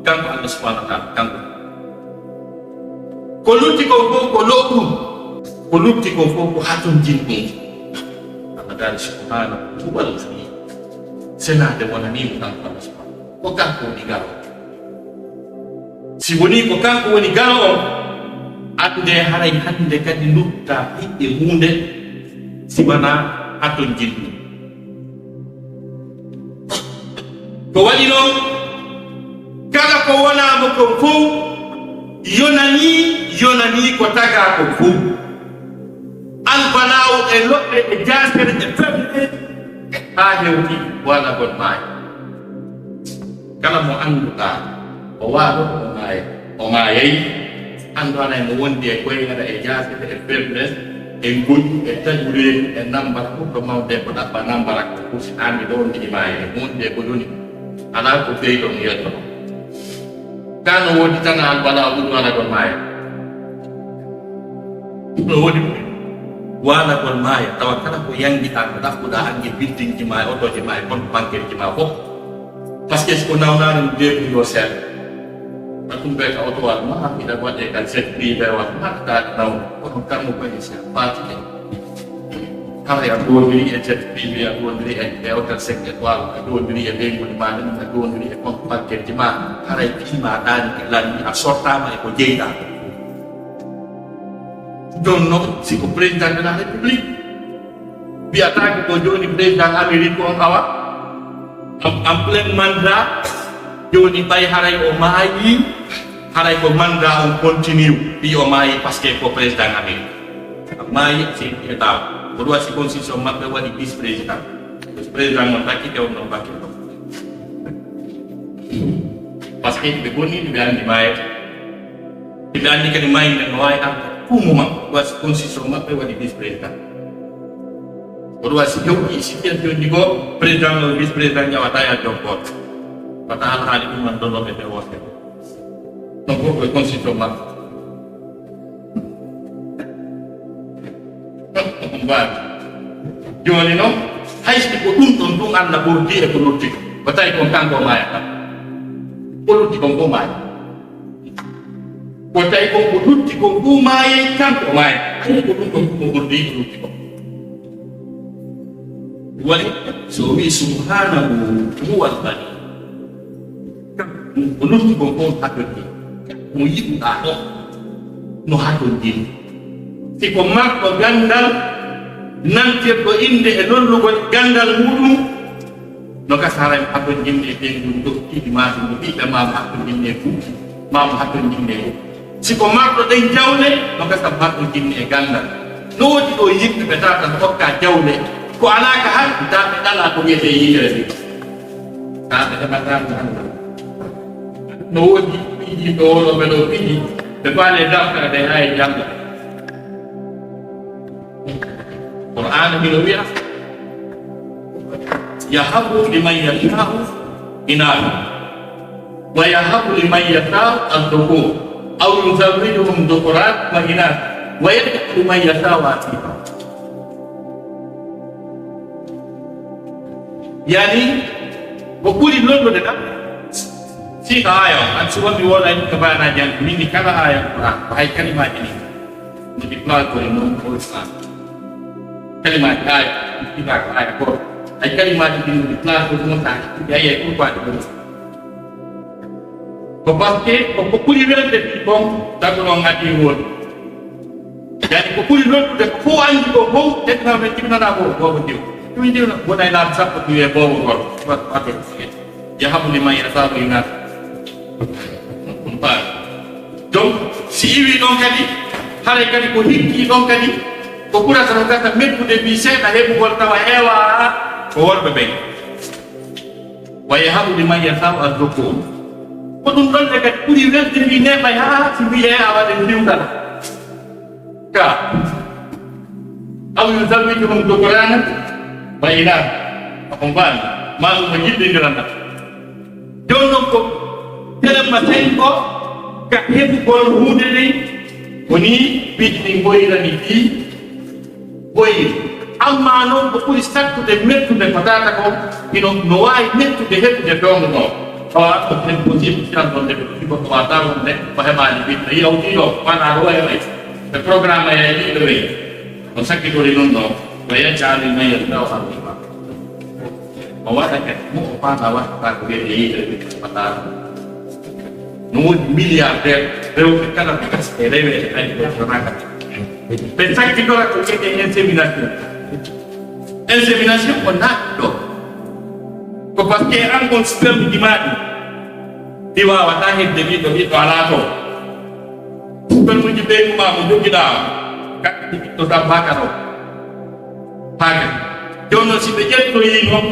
kanko Allah subhanahu wa ta'ala, kanko. Ko lutti kon fof ko lo'u ɗum, ko lutti kon fof ko hatonjin ɗum. Allah daali subhanahu wa ta'ala, senaade wonanii mo kanko Allah subhanahu, ko kanko woni galo. Si wonii ko kanko woni galo on, annde haray hannde kadi lutta hiɓɓe huunde si wanaa hatonjin ɗum. Ko waɗi noon, kala ko wonaa mo kon fof, yonanii, yonanii ko tagaa kon fof. Albalaawo e lo'e e jaasere e femde, haa hewti walagol maayo. Kala mo annduɗaa, o waalo, o maaya, o maayay. Anndu hanay mo wondi e koyara e jaasere e faiblesse e ngoƴu e taƴureeku e nambara ɓurɗo mawde ko ɗaɓɓa nambara ko ɓurti haa mi ɗo ndi maaya e mo wondi e ko yoni. Alaa ko beydo mi yetto. Kano woodi tan albalaawo ɓuri walagol maaya. Ɗum no woodi ɗum. Waalagol maaya, tawa kala ko yanngitaa, ko ɗaɓɓuɗaa, ange buildingji ma, e otooji ma, e compte banquereji ma fof. Parce que si ko nawnaare no deeɓi yo seeɗa. Ɗum ɓe ka otowal ma, ina waɗe ka jet privé wal ma, ka naw, kono kammo ko e cher, faati e. Hara a ɗoondiri e jet privé, a ɗoondiri e, e hôtel cinq étoiles, a ɗoondiri e leyngol ma, a ɗoondiri e compte banquereji ma, haray piima ɗaani e lanni, a sortaama e ko jeyɗaa. Jooni noon, si ko président de la République, wiyataake ko jooni président Amérique on awa, en, en plein mandat, jooni ɓay haray o maayi, haray ko mandat on continue, ɓi o maayi parce que ko président Amérique. A maayi, c'est état. Ko ɗum waɗi si constitution maɓɓe waɗi vice président. Président on takkike on ɗon bakkil ɗon. Parce que ɓe bonni, ɓe anndi maayata. Ɓe anndi kadi maayde no waawi arde tout moment. Ɗum waɗi si constitution maɓɓe waɗi vice président. Ko ɗum waɗi si hewti, si ɓen jooni ko président o vice président ƴawata ya joom gooto. Wata alhaali ɗum man dono ɓe ɓe woote. Donc ko e constitution maɓɓe. Mbaawi. Jooni noon, hay si ko ɗum ɗon ɗum Allah ɓurdi e ko lutti ko. Ko tawi kon kanko maayata. Ko lutti kon ko maaya. Ko tawi kon ko lutti kon ko maaye kanko maaya. Hay ko ɗum ɗon ko ɓurdi ko lutti kon. Woni so o wi'i subhanahu huwal ghani. Ko lutti kon fof hatonji. Mo yiɗuɗaa ɗo no hatondiri. Si ko marɗo ganndal, nantirɗo innde e lollugol ganndal muɗum, no gasa haray mo hatonjinni e ɓeyngu dokkidi maa mo ɓiɓɓe maa mo hatonjinni e fuuti maa mo hatonjinni e ɗum. Si ko marɗo ɗen jawle, no gasa mo hatonjinni e ganndal. No woodi ɗo yimɓe ɓe tawata no hokka jawle, ko alaa ka hannde, daa ɓe ɗalaa ko wiyetee yitere nde. Daa ɓe heɓataa ko hannde. No woodi piiji ɗo wonooɓe ɗo piiji, ɓe faale daftere nde haa e jannga. Qur'aana hino wi'a, yahabu liman yasha'u inatha, wa yahabu liman yasha'u adh-dhukur, aw yuzawwijuhum dhukuran wa inatha, wa yaj'alu man yasha'u aqima. Yani, ko ɓuri lollude kam, si ko aaya on, an si wonmi wona en ko mbaana jannde, min ni kala aaya Qur'an, ko hay kalimaaji ni, no ɗi placori noon ko Islam. Kalimaaji aaya, ɗi ko aaya gooto. Hay kalimaaji ɗi no ɗi placori noon, sa ɗi aye pourquoi ɗi ɗum. Ko parce que ko, ko ɓuri welde fii kon, tagu noon adii woni. Yani ko ɓuri lollude ko fof anndi ko fof, teddinaa men jibinanaa ko boobo diw. Ɗum diw wona e laabi sappo diw e boobo ngol. Wato, wato, yahabu liman yasha'u inatha. Ɗum faami. Donc, si iwi ɗon kadi, haray kadi ko hikki ɗon kadi, ko ɓurata no gasa meddude mbi seeɗa heɓugol tawa heewaa, ko worɓe ɓen. Wa yahabu liman yasha'u adh-dhukur. Ko ɗum ɗon ne kadi ɓuri welde fii neeɓay haa si wiyee a waɗen diwtal. Ka. Aw yuzawwijuhum dhukranan wa inatha. A ko mbaali. Maa ɗum no jiɗɗindirana. Jooni non ko telemma tawi ko ka heɓugol huunde nden, ko nii piiji ɗin ngoyrani ɗi ngoyri. Ammaa non ko ɓuri sattude mettude ko tata kon, hino no waawi mettude heɓude fewndo ɗoo. Tawa ko ten possible siran ɗon de ko ɗiɗo ko waata wonde ko heɓaani ɓiɗɗo yawtii ɗoo, wona ɗo wayi wayi. Ɓe programme yaay ɗiɗo weyi. No sakkitori non ɗoo, ko yeccaani men yettaa o haɓɓi ma. O waɗa kadi mo o faama waɗata ko wi'etee yiide ɓe fataano. No woodi milliardaire rewɓe kala ko gas e reweede kadi ko sonaka. Ɓe sakkitora ko wi'etee insémination. Insémination ko naatɗo. Ko parce que an on sperme ji maa ɗi, ɗi waawataa heɓde ɓiɗɗo, ɓiɗɗo alaa toon. Sperme ji ɓeydu maa mo jogiɗaa on, kaɗɗi ɓiɗɗo dabbaaka ɗon. Haa kadi. Jooni non si ɓe ƴettoyii non,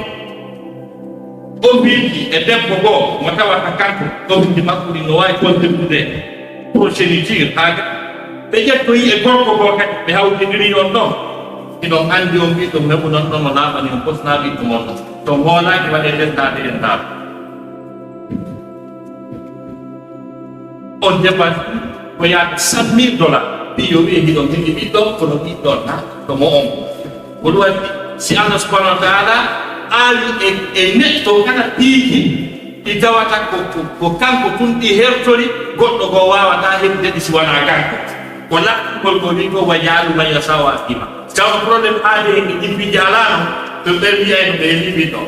o witti e debbo goo mo tawata kanko, o witti makko ɗin no waawi contribude progéniture, haa kadi. Ɓe ƴettoyii e gorko goo kadi, ɓe hawtindiri on ɗon. Hiɗon anndi on ɓiɗɗo mo heɓuɗon ɗon no laaɓani on, posnaa ɓiɗɗo mon ɗon. To ngoolaaki waɗee testaade en laaɓa. On dépense ko yaata cent mille dollars. Fii yo wi'e hiɗon heɓi ɓiɗɗo, kono ɓiɗɗo na ko mo on. Ko ɗum waɗi si Allah subhanahu wa ta'ala aawi e, e neɗɗo kala piiji ɗi tawata ko, ko, ko kanko tun ɗi hertori, goɗɗo goo waawataa heɓude ɗi si wanaa kanko. Ko laɓɓingol ko wi'i ko wa yaj'alu man yasha'u aqima. Tawa problème aade e ɗin piiji alaano, ɓe ɓen wi'ayno ɓe heɓi ɓiɗɗo.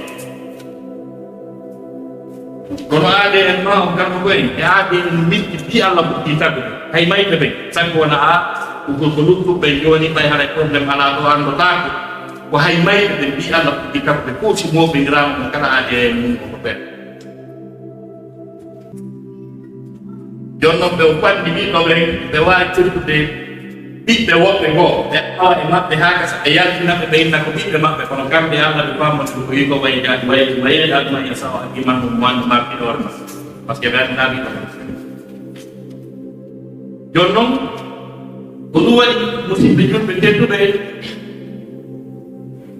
Kono aade en ma on kamɓe koye, e aade en mitti fii Allah fuɗɗii tagude. Hay mayɓe ɓen, sabi wona a, ko, ko luttuɓe ɓen jooni, ɓay haray problème alaa ɗo anndotaako. Ko hay mayɓe ɓen fii Allah fuɗɗii tagude, ko si mooɓindiraama ɗum kala aade en mum ko ko ɓen. Jooni non ɓe o panndi ɓiɗɗo ɓen, ɓe waawi tirkude ɓiɓɓe woɓɓe goo, ɓe awa e maɓɓe haa gasa, ɓe yaltina ɓe, ɓe inna ko ɓiɓɓe maɓɓe, kono kamɓe Allah ɓe faamani ɗum ko wi'i ko wayi jaati, wayi, wayi jaati ma ya sawa, iman ɗum wandu ma ɓiɗɗo hoore ma. Parce que ɓe anndaa ɓiɗɗo ma. Jooni non, ko ɗum waɗi, musidɓe julɓe tedduɓe,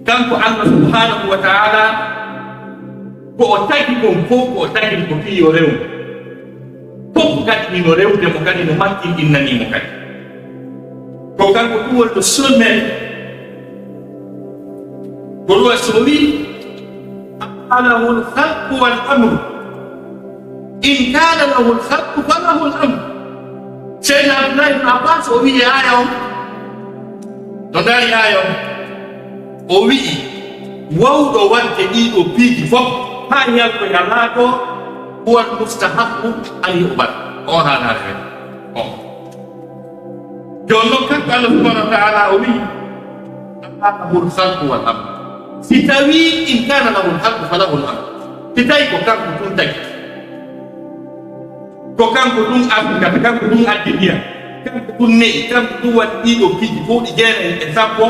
kanko Allah subhanahu wa ta'ala, ko o tagi kon fof, ko o tagi ko fii yo rew. Fof kadi hino rewde mo, kadi no makkin innanii mo kadi. Ko kanko ɗum woni le seul maître. Ko ɗum waɗi so o wi'i, "Alahul khalqu wal amru. In kana lahul khalqu falahul amru." Seydina Abdullah ibn Abbas o wi'i aaya on, to ndaari aaya on, o wi'i, "Wawɗo waɗde ɗiɗo piiji fof, haa yaltoya laato, huwal mustahaqqu an yu'bad." O haanaare wen. O. Jooni non, kanko Allah subhanahu wa ta'ala o wi'i, "Alahul khalqu wal amr." Si tawii in kana lahul khalqu falahul amr. Si tawii ko kanko tun tagi. Ko kanko tun arfikata, kanko tun addi ndiyam, kanko tun ne'i, kanko tun waɗi ɗiɗo piiji fof ɗi jeenay e sappo.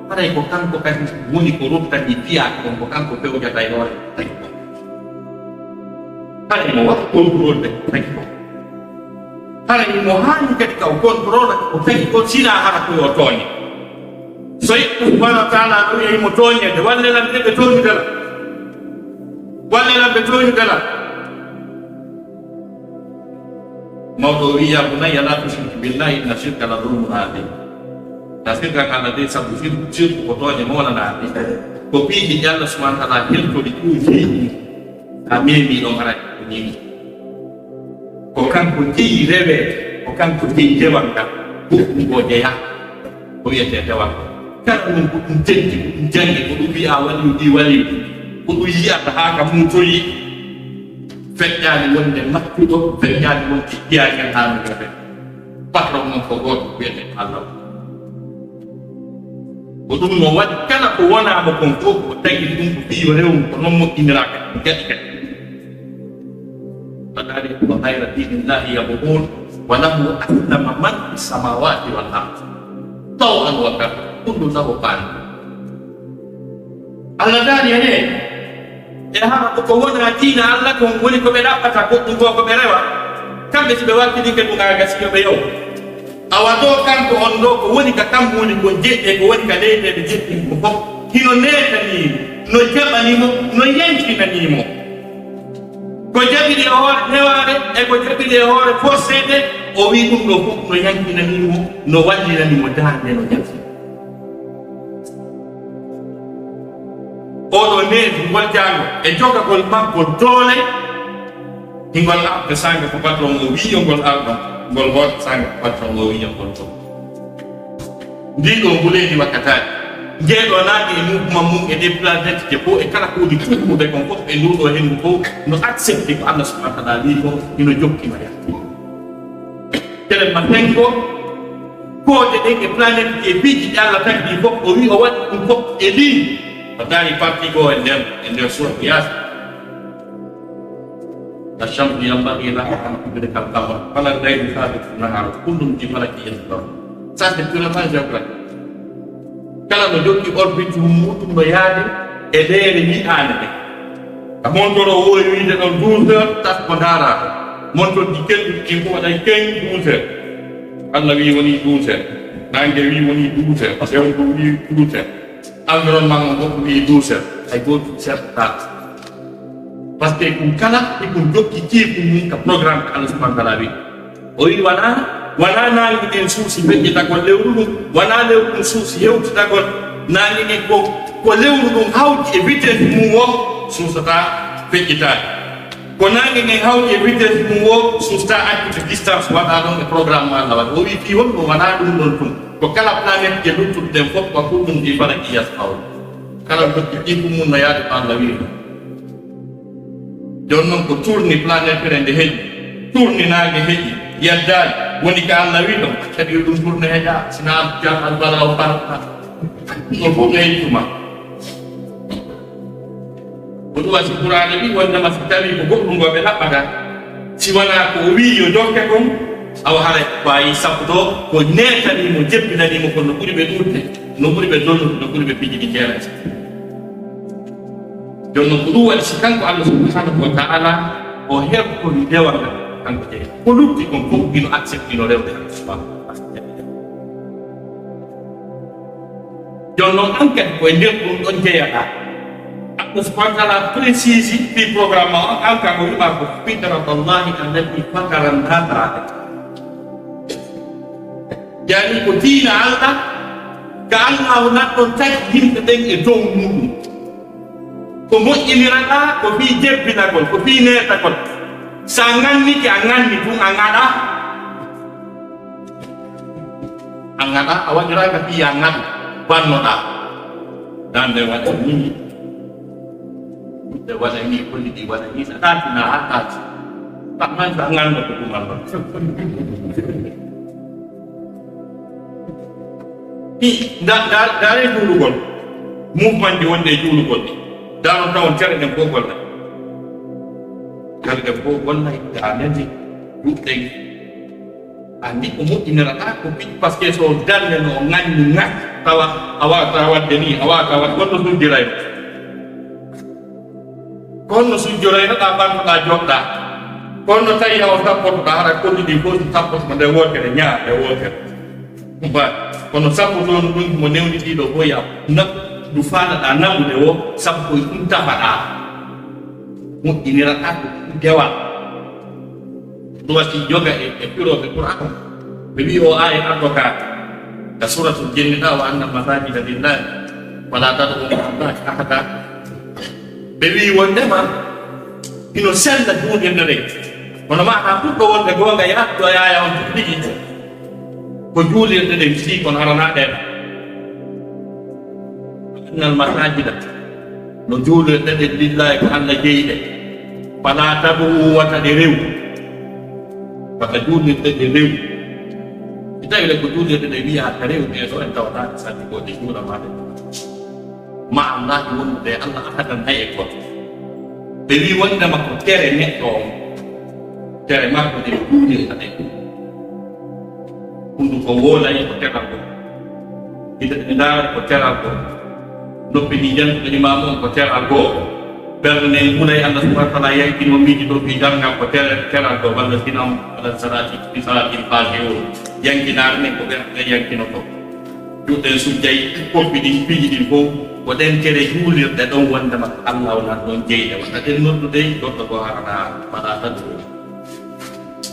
Haray ko kanko kadi woni ko ruttani fiyaake on, ko kanko fewjata e hoore tagi on. Haray mo waɗi contrôle de tagi on. Haray mo haani kadi ka o contrôle ko tagi on, sinaa hara ko yo tooñe. So yiɗɗo subhanahu wa ta'ala no wi'a mo tooñeede, walle lan ɓe tooñude lan. Walle lan ɓe tooñude lan. Mawɗo o wi'i, "Ya bunayya la tushrik billahi inna shirka la zulmun azim." Ta shirka ka Allah de, sabu shirku, shirku ko tooñe mawɗe na. Ko piiji ɗi Allah subhanahu wa ta'ala heltori ɗum jeyi ɗum. A memi ɗon haray ko nimi. Ko kanko jeyi reweede, ko kanko jeyi dewal ngal, goɗɗum ko jeyaa. Ko wiyetee dewal ngal. Kala ɗum ko ɗum janngi, ko ɗum janngi, ko ɗum wiyaa waliyu ɗi waliyu, ko ɗum yiyata haa ka muutoyi. Feƴƴaani wonde mattuɗo, feƴƴaani wonde jiyaani haa no gabe. Patron mon ko gooto, wiyetee Allah. Ko ɗum no waɗi kala ko wonaa mo kon fof, o tagi ɗum ko fii yo rew, ko non moƴƴiniraaka, ɗum gaɗi kadi. Fadhalika ghayra dinillahi yabghun, wa lahu aslama man fis samawati wal ard, taw'an wa karhan, kullun lahu qanitun. Allah daali e ɗe. E hara ko wona diina Allah kon woni ko ɓe ɗaɓɓata goɗɗum ko ko ɓe rewa. Kamɓe si ɓe wakkilike ɗum a gasi yo ɓe yow. Awa ɗo kanko on ɗo ko woni ka kammuuli kon jeɗɗi e ko woni ka leyɗeele jeɗɗi ko fof. Hino neetanii mo, no jaɓanii mo, no yankinanii mo. Ko jaɓiri e hoore newaare e ko jaɓiri e hoore forseede, o wi'i ɗum ɗo fof no yankinanii mo, no wallinani mo daande no jalti. Oɗo neefi ngol jaango e jogagol maggol doole, hingol arde sanga ko patron o wi'i yo ngol ardo, ngol hoota sanga ko patron o wi'i yo ngol to. Ndi ɗo nguleedi wakkataani, ngeeɗo naange e mouvement mum e ɗe planète je fof e kala ko woni tuuɓude kon fof e ndu ɗo hendu fof no accepté ko Allah subhanahu wa ta'ala wi'i ko hino jokki ma yahde. Tele ma tengo, kooje ɗen e planète je piiji ɗi Allah tagi ɗi fof, o wi'i o waɗi ɗum fof e lii. O daari parti goo e nder, e nder surat Yaasin. La shamsu yanbaghi laha an tudrika al-qamar, wala al-laylu sabiqu an-nahar, kullun fi falakin yasbahun. Ça, c'est purement géographique. Kala no jokki orbite mum muɗum no yaade e leere yi'aande nde. Ka montor o woowi wiide ɗon douze heures, tas ko ndaaraaka. Montor ji kelɗi ɗin ko waɗay keñ douze heures. Allah wi'i woni douze heures. Naange wi'i woni douze heures. Sewndo wi'i douze heures. Environnement on fof wi'i douze heures. Hay gooto sertataa. Parce que ɗum kala e ɗum jokki kiifu mum ka programme ka Allah subhanahu wa ta'ala wi. O wi wala, wala naange ɗen suusi feƴƴitagol lewru ɗum, wala lewru ɗum suusi hewtitagol naange ɗen ko, ko lewru ɗum hawti e vitesse mum o suusata feƴƴitaade. Ko naange ɗen hawti e vitesse mum o suusata accude distance waɗa ɗon e programme mo Allah waɗi. O wi fii honɗum wala ɗum ɗon tun. Ko kala planète je luttuɗe ɗen fof ko kullun fi falakin yasbahun. Kala jokki kiifu mum no yaade ko Allah wi ɗum. Jooni noon ko tourni planète ere nde heƴi, tourni naange heƴi, yeddaani, woni ka Allah wi ɗon, kadi yo ɗum tourne heƴa, sina am jam albala o parata. Ɗum fof no heƴi tuma. Ko ɗum wasi Qur'aana wi wondema si tawi ko goɗɗum ngo ɓe ɗaɓɓata, si wonaa ko o wi yo jokke kon, awa haray ko a yi sappo ɗo, ko neetanii mo, jebbinanii mo, kono no ɓuri ɓe ɗuuɗde, no ɓuri ɓe dollude, no ɓuri ɓe piiji ɗi keerata. Jooni noon ko ɗum waɗi si kanko Allah subhanahu wa ta'ala o hertori dewal ngal kanko jeyi. Ko lutti kon fof ino acceptino rewde kanko subhanahu wa ta'ala. Jooni noon an kadi ko e nder ɗum ɗon jeyaɗa. Allah subhanahu wa ta'ala précise fi programme ma on an ka ko wi'ma ko fitratallahi allati fatara nnasa alayha. Yani ko diina Allah ka Allah o nan ɗon tagi yimɓe ɓen e dow muɗum. Ko moƴƴiniraɗaa ko fii jebbinagol, ko fii neetagol. So a ŋannike, a ŋanni tun, a ŋaɗa. A ŋaɗa, a waɗiraaka fii a ŋaɗa, bannoɗaa. Dande waɗa nii, ɓe waɗa nii, koni ɗi waɗa nii, sa ɗaati na haa ɗaati. Amman sa ŋanno ko ɗum Allah. Ɗi, nda, nda, ndaare juulugol. Mouvement ji wonde e juulugol ɗi. Ndaaro tawon cere ɗen fof golla. Cere ɗen fof golla, nda nani, duɗɗen. Anndi ko moƴƴiniraɗaa ko piiji, parce que so darnde no ŋaññi ŋañ, tawa a waawata waɗde nii, a waawata waɗde, wonno sujjirayno. Kono no sujjoraynoɗaa, ɓannoɗaa, jooɗɗaa. Kono no tawi hawa sappotoɗaa, hara kolli ɗi fof so sappoto ko nde wootere, ñaa nde wootere. Ba, kono sappotono ɗum mo newni ɗiɗo fof ya, na, ndu faalaɗaa naɓude o, sabu ko e ɗum tafaɗaa. Moƴƴiniraɗaa ko ɗum dewal. Ɗum wasi yoga e, e firooɓe Qur'an. Ɓe wi'i o aaya ardoka ka Suratul Jinni ɗa, "Wa anna al-masajida lillahi fala tad'u ma'a Allahi ahada." Ɓe wi'i wondema hino sella juulirde nden. Kono maana ɓurɗo wonde goonga yahatto yaaya on tigi tigi ko juulirde ɗen fii kono haranaa ɗen. Wa anna al-masajida No juulirɗe ɗen lillahi ko Allah jeyi ɗe. Fala tad'u, wata ɗe rew. Wata juulirɗe ɗe rew. Si tawi le ko juulirɗe ɗe wi'a ka rew ɗe ɗo en tawata ɗe satti ko ɗe juula ma ɗe. Ma Allah wondude e Allah ahadan hay e gooto. Ɓe wi wondema ko tere neɗɗo on. Tere makko ɗe juulirta ɗe. Hunduko woolay ko teral ko. Gite ɗe ndaara ko teral ko. Noppi ɗi jantuɗo imaamu on ko teral goo. Ɓernde nden hulay Allah subhanahu wa taala yankino miiji ɗo fii darngal ko ter-, teral goo. Walla sinam, walla salati, fi salati fasiqun. Yankinaare nden ko ɓernde nden yankinoto. Juuɗe ɗen sujjay, koppi ɗin, piiji ɗin fow, ko ɗen tere juulirɗe ɗon wondema Allah wonat ɗon jeyde. Wata ɗen noddude goɗɗo goo harana, wala tad'u.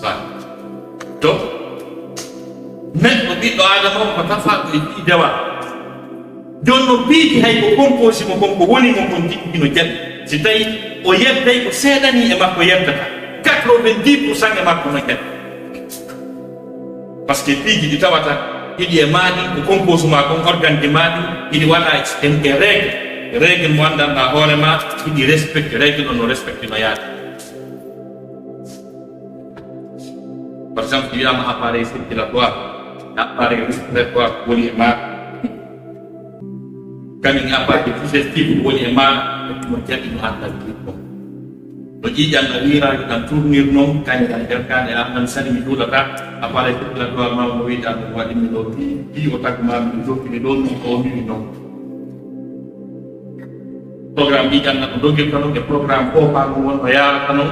Ba. To, neɗɗo ɓiɗɗo Aadama on ko tafaaɗo e fii dewa. Jooni non piiji hay ko composé mo kon, ko woni mo kon tigi no jaɓi. Si tawi o yedday ko seeɗa nii e makko yeddata, quatre-vingt-dix pour cent e makko no jaɓi. Parce que piiji ɗi tawata hiɗi e maaɗi, ko composé maa kon, organe ji maaɗi, hiɗi waɗa e, e règle. Règle mo anndanɗaa hoore maa, hiɗi respecté, règle on no respecté no yaade. Par exemple, si wiyaama appareil circulatoire, appareil respiratoire woni e maa. Kañum appareil digestif woni e maa, no jaɓi no anndal ɗum ɗon. No ƴiiƴan na wiira, yo ɗan tournir non, kañum ɗan ƴerkaande, an ɗan sani mi juulata, appareil circulatoire maa mo wiide an ɗum waɗi mi ɗo, fii, fii o tagma mi ɗum jokkini ɗo, min ko o wiwi non. Programme ɗi ƴannata no dogirta non, e programme foofaa non won no yaarata non,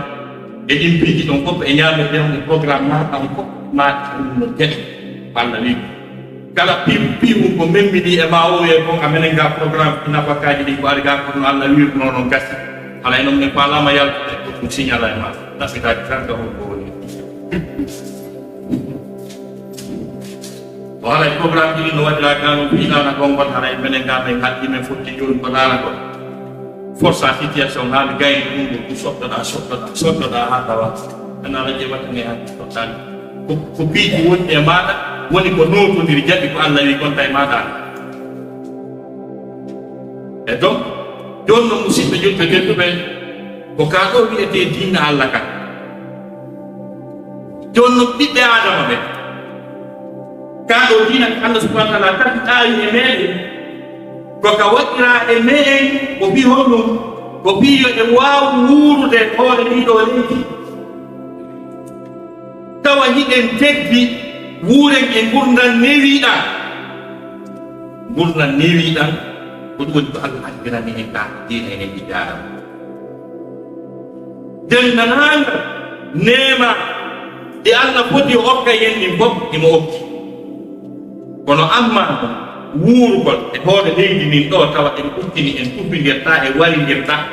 e ɗin piiji ɗon fof, e ñaamirde on, e programme maaɗa on fof, maaɗa ɗum no jaɓi, walla wi'i. Kala pi-, piiwu ko memmiɗi e maa o wi'e kon, a menen ga programme ɗi nafakaaji ɗin ko ari ga kono Allah wi'irno non gasi. Alaa e non min faalaama yaltude, ko ɗum signal e maa. Nafitaaji tan ka hol ko woni. O haray programme ɗiɗi no waɗira gano fiɗana gongol haray menen ga men halɗi men fotti joni ko ɗana kon. Force à situation ha mi gayni ɗum ɗo ɗum sottoɗa, sottoɗa, sottoɗa ha tawa. Ana ala je waɗane ha sottani. Ko, ko piiji woni e maɗa, woni ko notodiri jaɓi ko Allah wi kon tay maɗa. E donc, joni no musidɓe julɓe tedduɓe, ko ka ɗo wiyete diina Allah ka. Joni no ɓiɓɓe Adama ɓe. Kaa ɗoo diina ko Allah subhanahu wa taala tafi ɗaawi e meeɗen, ko ka waɗiraa e meeɗen, ko fii honɗum? Ko fii yo en waawu wuurude hoore ndii ɗoo leydi, tawa hiɗen teddi, wuuren e ngurndan newiiɗan. Ngurndan newiiɗan, ko ɗum woni ko Allah hakkilani en ka diina enen ɓiɓɓe Aadama. Denndaangal neema ɗi Allah foti o okka en ɗin fof, himo okki. Kono amma wuurugol e hoore leydi ndin ɗoo, tawa en ukkini, en tufindirtaa, en warindirtaa,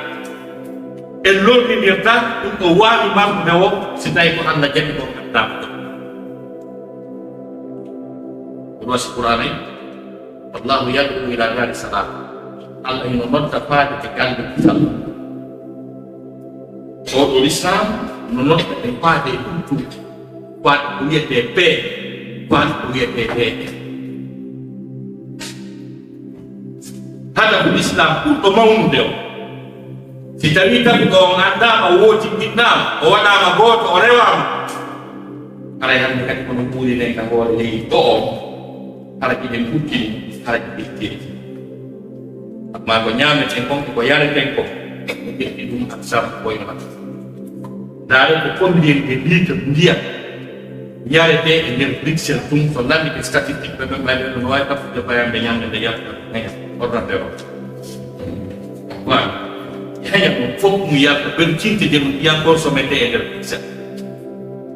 en lorrindirtaa, ɗum ɗoo waawi mardude o, si tawi ko Allah jaɓi ɗum addaama ɗum. Ɗum wasi Qur'aana en. Wallahu yad'u ila dari salam. Allah hino nodda faade e galle kisal. Oo ɗoo Lislaam no nodda e faade e ɗum ɗum. Faade ko wiyetee paix, faade ko wiyetee deeƴe. Hadafu Lislaam ɓurɗo mawnude o, si tawii taguɗo on anndaama, wootinɗinnaama, o waɗaama gooto, o rewaama, haray hannde kadi kono ɓuurinen ka hoore leydi ɗo on, hara hiɗen kuccini, hara hiɗen tiri. Amma ko ñaameten kon, ko yareten kon, ko ƴetti ɗum ak sar koyno makko. Ndaare ko combien de litre ndiyam yaretee e nder Bruxelles ɗum, so lanndike statistique ɓe, ɓe mbaɗi ɗum, no waawi taftude fayande ñande nde yarata, heña, ordinateur o. Voilà. Heña ɗum fof ɗum yarata, ɓen cinte je ɗum ndiyam consommé e nder Bruxelles.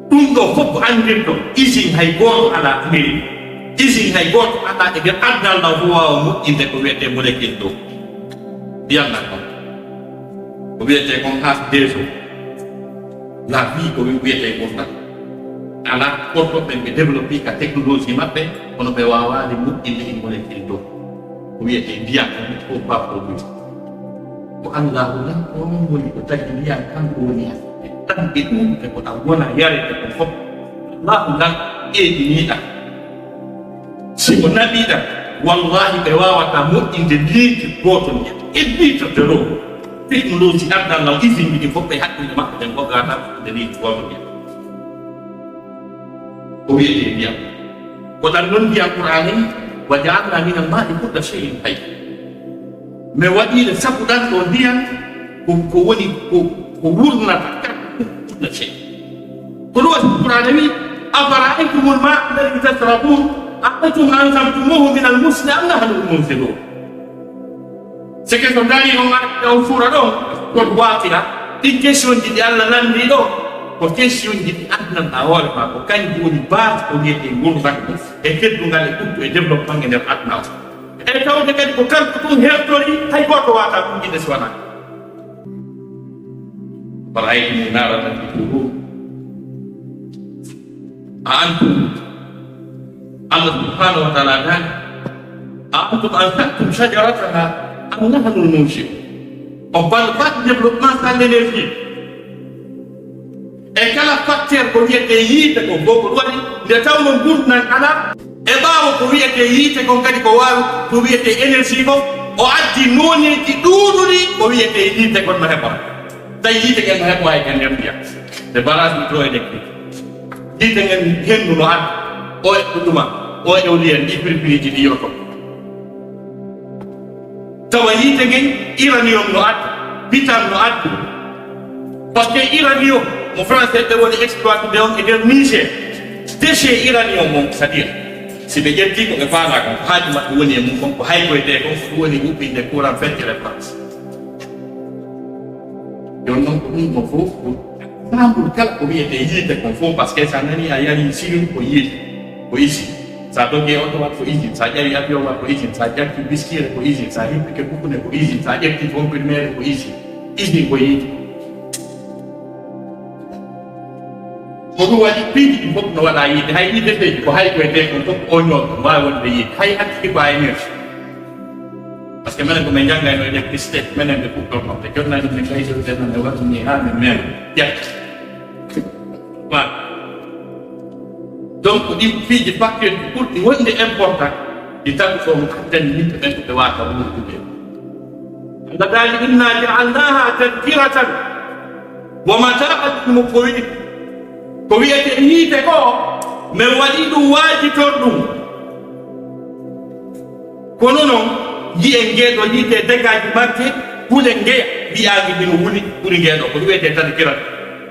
Ɗum ɗoo fof ko anndirɗo, usine hay gooto alaa Amérique. Usine hay gooto alaa e nder aduna Allah fof waawa moƴƴinde ko wiyetee molécule ɗo. Ndiyam nan ɗon. Ko wiyetee kon H deux O. La vie ko wi-, wiyetee ngurndan. Alaa, kono ɓe, ɓe développé ka technologie maɓɓe, kono ɓe waawaali moƴƴinde e molécule ɗo. Ko wiyetee ndiyam, ko bafo ɗum. Ko Allahu lan, on woni ko tagi ndiyam, kanko woni tan ɓe ɗuuɗuɓe ko ɗam wona yarete ko fof. Allahu lan ƴeeƴiniiɗam. Si ko naɓiiɗam, wallahi ɓe waawataa moƴƴinde litre gooto ndiyam. E litre de l'eau. Technologie aduna lan, usine ji ɗi fof ɓe hakkille maɓɓe ɗen fof gaataa moƴƴinde litre gooto ndiyam. Ko wiyetee ndiyam. Ko ɗan non ndiyam Qur'aana wi, "Wa ja'alna minal ma'i kulla shay'in hayy." Mi waɗiino sabu ɗan ɗoo ndiyam ko, ko woni ko, ko wurnata kala kulla shay. Ko ɗum waɗi Qur'aana wi, "Afara'aytumul ma'a alladhi tashrabun, a antum anzaltumuhu minal muzni am nahnul munzilun." Seke so ndaari on arde on suura ɗon, ko waatira. Ɗin question ji ɗi Allah lanndii ɗo, ko question ji ɗi adnan a hoore ma, ko kanji woni base ko wiyetee ngurndan e teddungal e ɓuttu e développement e nder aduna o. E tawde kadi ko kanko tun hertori, hay gooto waata ɗum inde si wanaa. Fara'aytum naara allati turun. A antum, Allah subhanahu wa ta'ala daali, a antum ansha'tum shajarataha am nahnul munshi'un. On bal bat développement sans l'énergie. E kala facteur ko wiyetee yiite ko fof ko ɗum waɗi nde tawnoo ngurndan alaa. E ɓaawo ko wiyetee yiite kon kadi ko waawi ko wiyetee énergie kon, o addi nooneeji ɗuuɗuɗi ko wiyetee yiite kon no heɓora. Tawi yiite ngen no heɓowa e nder ndiyam. Nde barrage hydroélectrique. Yiite ngen henndu no adda. O e ɗuma, o e éolienne, ɗi firfiriiji ɗi yoto. Tawa yiite ngen, uranium no adda, pitan no adda. Parce que uranium, mo français ɓe woni exploité de on e nder Niger. Déchet uranium on, c'est-à-dire, si ɓe ƴettii ko ɓe faalaa kon, ko haaju maɓɓe woni e mum kon, ko haykoytee kon, ko ɗum woni huɓɓinde courant feccere France. Jooni noon ko ɗum ɗo fof ko ensemble kala ko wiyetee yiite kon fof, parce que so a nanii a yarii sirin ko yiite, ko usine. So a dogii oto wat ko usine, so a ƴawi avion wat ko usine, so a ƴakki biskiire ko usine, so a hippike kukkune ko usine, so a ƴetti comprimé ko usine. Usine ko yiite. Ko ɗum waɗi piiji ɗi fof no waɗa yiite, hay yiite feeji ko hay koye te kon fof ko oñoo ɗum waawi wonde yiite, hay actifié ko a énergie. Parce que menen ko min njanngayno électricité, menen ɓe kuɓtorno ɓe jonnani min kay so ɓe nan ɓe waɗi ni haa min men ƴetta. Voilà. Donc ɗin piiji facteur ji ɓurɗi wonde important ɗi tawi ko mo addani yimɓe ɓen ko ɓe waata wuurdude. Allah daali inna ja'alnaha tadhkiratan wa mata'an lil muqwin. Ko wiyetee yiite ko, men waɗi ɗum waajitor ɗum. Kono non, yi'en ngee ɗoo yiite degaaji makke, hule ngeya, wi'aange hino wuli, ɓuri ngee ɗoo, ko ɗum wiyetee tadhkira.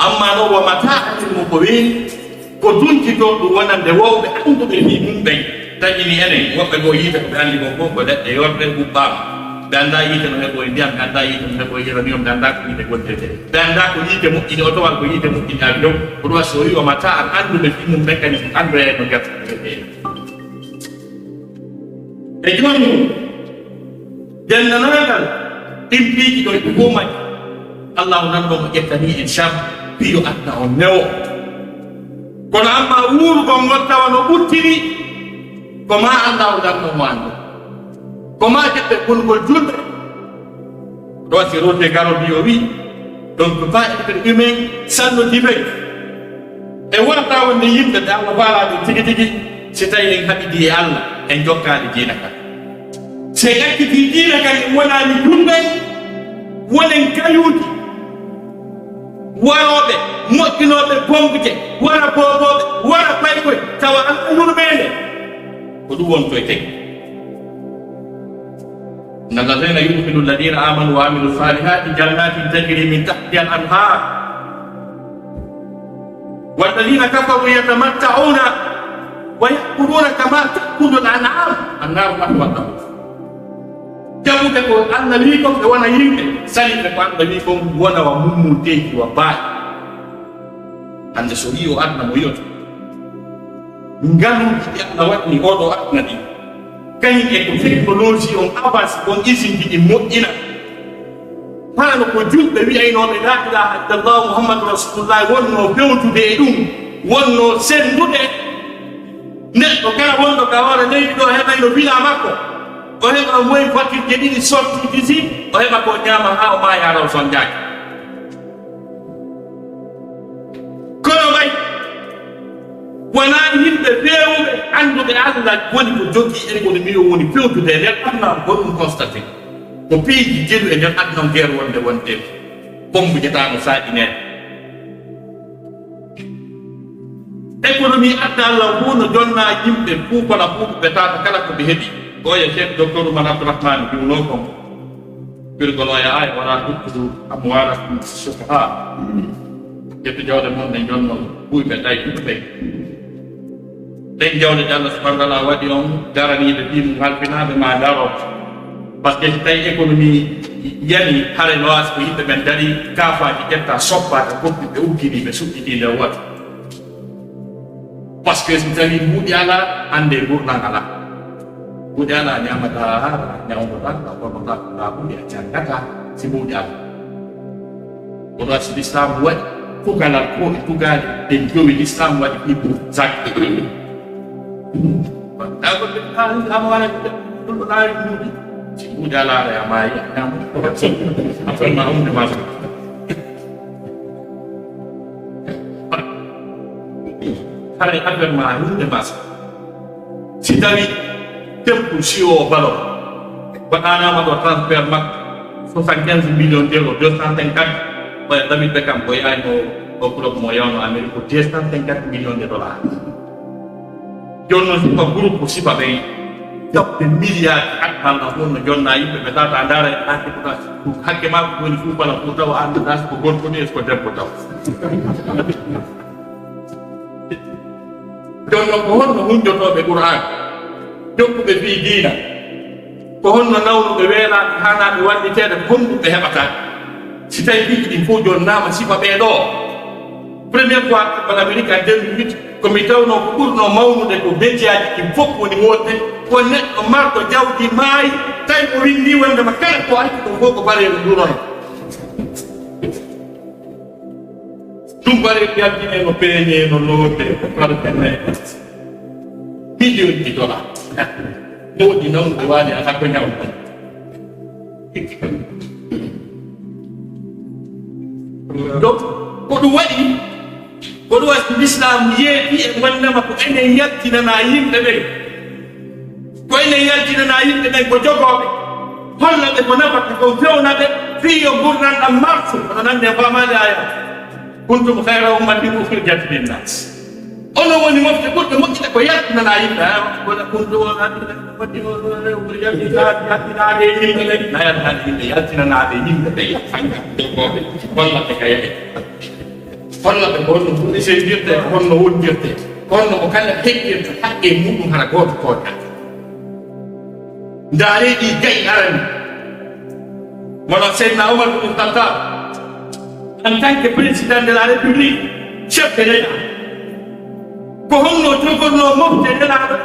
Amma non, wa mata'an lil muqwin, ko duntitor ɗum wonande wowɓe annduɓe fii mum ɓen. Taƴini enen, woɓɓe goo yiite ko ɓe anndi kon fof ko leɗɗe yorɗe ɓuɓɓaama. Ɓe anndaa yiite no heɓoo e ndiyam, ɓe anndaa yiite no heɓoo e uranium, ɓe anndaa ko yiite gollirtee. Ɓe anndaa ko yiite moƴƴini oto walla ko yiite moƴƴini avion. Ko ɗum waɗi so o wi'i wa mata'an, annduɓe fii mum ɓen kañum fof anndoyay no gerte. E jooni mum, denndanaagal ɗin piiji ɗoo e hukuumaaji, Allaahu nan ɗon o ƴettanii en charge fii yo aduna on newo. Kono amma wuurugol ngol tawa no ɓuttini, ko maa Allaahu nan ɗon o anndi. Ko maa jeɓɓe konngol julɓe. Ɗo si rewte garoɗi o wi, donc, pas être humain, sanno dimen. E wonata wonde yimɓe ɓe Allah faalaa ɓe tigi tigi, si tawi en haɓidii e Allah, en jokkaali diina kan. Si en accitii diina kan, en wonaani julɓe, wonen kayuuji, warooɓe, moƴƴinooɓe bombuje, wara boobooɓe, wara paykoy, tawa Allah yurmeende. Ko ɗum wontoyten. إن الذين يدخلون الذين آمنوا وعملوا الصالحات جنات تجري من تحتها الأنهار والذين كفروا يتمتعون ويأكلون كما تأكل الأنعام النار مثوى لهم. Jaɓuɓe ko Allah wii kon ɓe wona yimɓe, saliɓe ko Allah wii kon wona wa mummuteeji wa baaɗi. Hannde so wii o aduna mo yoto. Ngaluuji ɗi Allah waɗni oɗo aduna ɗi, kañum e ko technologie on avance, on usine ji ɗi moƴƴina. Haa no ko julɓe wi'aynooɓe laa ilaaha illallah Muhammadu Rasulullah wonnoo fewtude e ɗum, wonnoo senndude. Neɗɗo kala wonɗo ka hoore leydi ɗo heɓayno bila makko, o heɓa moy fakirje ɗiɗi sorti disi, o heɓa ko ñaama haa o maaya, hara o sonnjaaki. Kono ɓay wonaa yimɓe feewuɓe annduɓe Allah woni ko jogii économie o woni fewtude e nder aduna, ko ɗum constaté. Ko piiji jeɗu e nder aduna o, ndeer wonde wonde bombu jetaano saaƴineede. Économie aduna Allah fof no jonnaa yimɓe fof, kono fof ɓe taata kala ko ɓe heɓi. Ko oya Cheikh Docteur Oumar Abdourahmane wiwnoo kon. Firgol oya aaya, "Wala tu'tu amwalakum sufaha." Ƴettu jawle mon ɗe jonnon ɓuyɓe, tawi ɗum ɓe. Ɗen jawle ɗe Allah subhanahu wa ta'ala waɗi on daraniiɓe fii mum halfinaaɓe ma daroo. Parce que si tawi économie yani, hare no waasi ko yimɓe ɓen dari, kaafaaji ƴetta, soppa ka koppi, ɓe uggini, ɓe suɓɓiti nder woto. Parce que si tawi mbuuɗi alaa, hannde ngurndan alaa. Mbuuɗi alaa, ñaamataa, ñawndoɗaa, a ɓornoɗaa, a huɗi, a janngataa, si mbuuɗi alaa. Ko ɗo si Lislaam waɗi tugalal ko e tugaali ɗen jowi, Lislaam waɗi ɗi pour zak. Wontaa ko ɓe kaali ama wala ɗum ɗo laawi ɗum. Si ɗum jalaare a maayi, a ñaama. Affaire ma hunde ma. Haray affaire ma hunde ma. Si tawi tempu si o balo, waɗanaama ɗo transfert makko soixante-quinze millions d'euros, deux cent cinquante. Ɓay David Beckham ko yaayno o club mo yawno Amérique ko deux cent cinquante millions de dollars. Jooni noon, sifa groupe, sifa ɓe jaɓɓe milliard at malla fof no jonna yimɓe ɓe tata ndaara e ɓe hakke ko ɗa. Hakke ma ko woni fof bala fof taw an ɗa ko gorko ni, est-ce que debbo taw? Jooni noon, ko honno hunjotooɓe Qur'an, jokkuɓe fii diina? Ko honno nawnuɓe weelaaɓe haanaaɓe walliteede, ko honɗum ɓe heɓata? Si tawi piiji ɗin fof jonnaama sifa ɓee ɗoo, première fois ko Amérique en deux mille huit, ko mi tawnoo ko ɓurnoo mawnude ko bejjaaji ɗin fof woni wonde ko neɗɗo marɗo jawdi maayi, tawi o winndi wonde ma kala ko arti ɗum fof ko bareeru ndu noon. Ɗum bareeru yaltine no peeñe, no loote, ko parfene. Million de dollars. Moodi noon ɓe waali alaa ko ñawde. Donc, ko ɗum waɗi, ko ɗum waɗi Lislaam yeeɓi e wonnama ko enen yaltinana yimɓe ɓen. Ko enen yaltinana yimɓe ɓen ko jogooɓe. Holla ɓe ko nafata, ko fewna ɓe, fii yo ngurndan ɗan marsu, hono nande e faamaade aya. Kuntum khayra ummatin ukhrijat linnas. Onon woni mofte ɓurɗe moƴƴude ko yaltinana yimɓe. Ha, wona kuntum wona yaltinanaade yimɓe ɓen. Na yaltinanaade yimɓe, yaltinanaade yimɓe ɓen. Holla ɓe ka yeɗe. Holla ɓe ko honno ɓuri seydirte, ko honno wondirte, ko honno mo kala heɓirta haqqe muɗum hara gooto tooñaaka. Ndaaree ɗi gayi arani. Wala Seydina Omar bin Khattab, en tant que président de la République, chef de l'État. Ko honno jogornoo mofte nelaaɗo?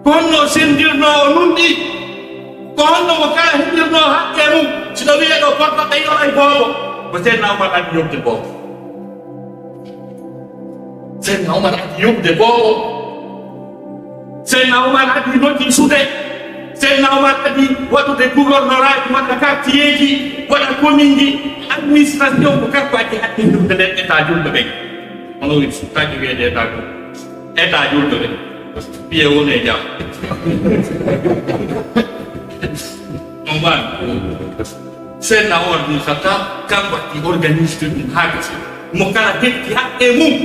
Ko honno o senndirnoo, o nunɗi? Ko honno mo kala heɓirnoo haqqe mum? Si ɗo wiyee ɗo porta ɓe yo ay boobo. Ko Seydina Omar addi yoɓde boobo. Seydina Omar addi yoɓde boobo. Seydina Omar addi noddi suude. Seydina Omar addi waɗude gouvernoraaji, waɗa quartierji, waɗa commune ji, administration ko kanko addi addi ɗum nde nden état julɓe ɓen. Hono wi suttaaji wiyeede état julɓe. État julɓe ɓen. Piye woni e jam. On mbaawi. Seydina Omar bin Khattab, kanko addi organiste ɗum haa gasi. Mo kala heɓti haqqe mum.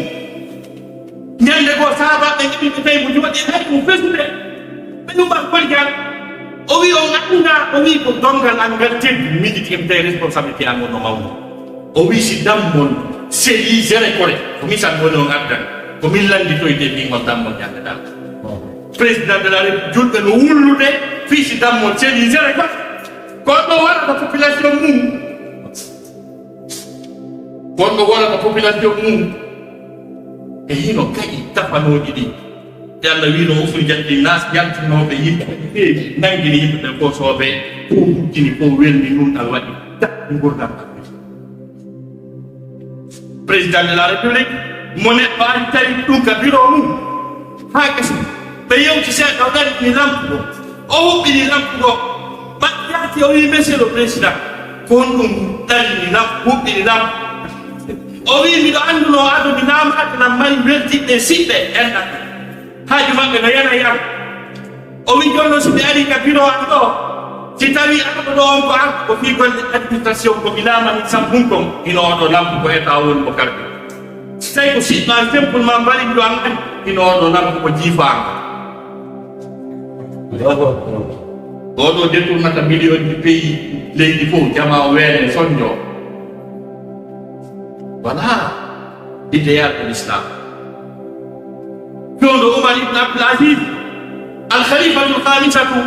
Ñande goo, sahaabaaɓe ngiɗi ɓe tawi mo jooɗi, hay mo fesude. Ɓe ɗum an koljan. O wi on aduna, o wi ko donngal an ngal teddi, miijiti e tawi responsabilité an on no mawno. O wi si dammol seli zere kore, ko misan woni on addan. Ko min lannditoyde min on dammol ñande dal. Président de la République, julɓe no wullude, fii si dammol seli zere kore. Ko ɗo waɗata population mum. Wonno wonata population mum e hino kaƴi tafanooji ɗi. E Allah wiino, "Ukhrijat linnas", yaltinooɓe yimɓe ɓe feewi, nanngini yimɓe ɓe fof soobe, fof huccini, fof welni, ɗum ɗal waɗi daɗi ngurndan maɓɓe. Président de la République, mo neɗɗo ari tawi ɗum ka bureau mum, haa gasi, ɓe yewti seeɗa, o ɗarini lampu ɗo, o huɓɓini lampu ɗo, ɓaɗɗi yaati, o wii, "Monsieur le Président, ko honɗum ɗarini lampu, huɓɓini lampu?" O wii, "Miɗo anndunoo ado mi naamaade nan mari weldiɓɓe e siɓɓe enɗan. Haaju maɓɓe no yana yam." O wii, "Jooni noon, si ɓe arii ka bureau am ɗo, si tawii arɗo ɗo on ko arɗo ko fii golle administration, ko mi naamani sabbun kon, hino oɗo lampu ko état woni mo kardi. Si tawii ko siɗɗo an simple ma mbaɗi ɗo an, hino oɗo lampu ko jiifaango." Oɗo détournata million ji pays leydi fof, jamaa o weene, sonjo. Voilà idéal de l'islam. Fewndo Umar ibn Abdul Aziz, al khalifatul khamisatu,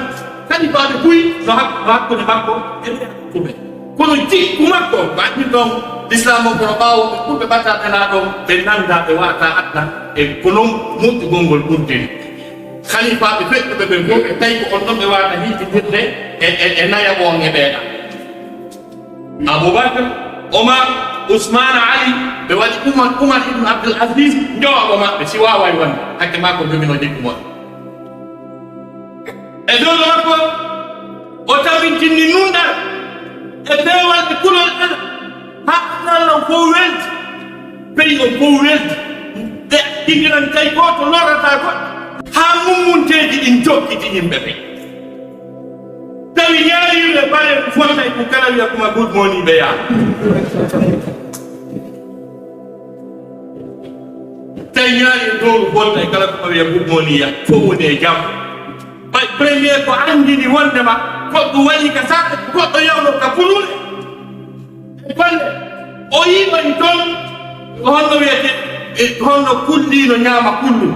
Kalifaaɓe buy no hak-, no hakkunde makko e ɓe hakkunde. Kono jikku makko, ko anndi ɗon, Lislaam on kono ɓaawo ɓe ɓurɓe ɓatta Nelaaɗo on, ɓe nannda, ɓe wata adda e ko non moƴƴugol ngol ɓurdiri. Kalifaaɓe feƴƴuɓe ɓen fof, ɓe tawi ko on ɗon ɓe wata hiitindirde e, e, e nayaɓo on e ɓeeɗa. Abubakar, Omar, Usmaan, Ali, ɓe waɗi Umar, Umar ibn Abdul Aziz, njowaɓo maɓɓe, si waaway wonde, hakke maa ko jogino jikku mon. E dowlo makko, o tabintinni nunɗal e peewal e kulol Allah, haa Allah on fof welti, peyi on fof welti, ɓe accindiran tawi gooto lorrataa goɗɗo, haa mummunteeji ɗin jokkiti yimɓe ɓen. Tawi ñaariiɓe bare fottay ko kala wiya kuma good morning ɓe yaha. Tawi ñaari e dowru fottay kala kuma wiya good morning ya, fof woni e jam. Ɓay premier ko anndini wondema goɗɗo waɗi ka saɗa, goɗɗo yawno ka pulule. E golle, o yiiɓani toon ko honno wiyete, e honno kulliino ñaama kullu.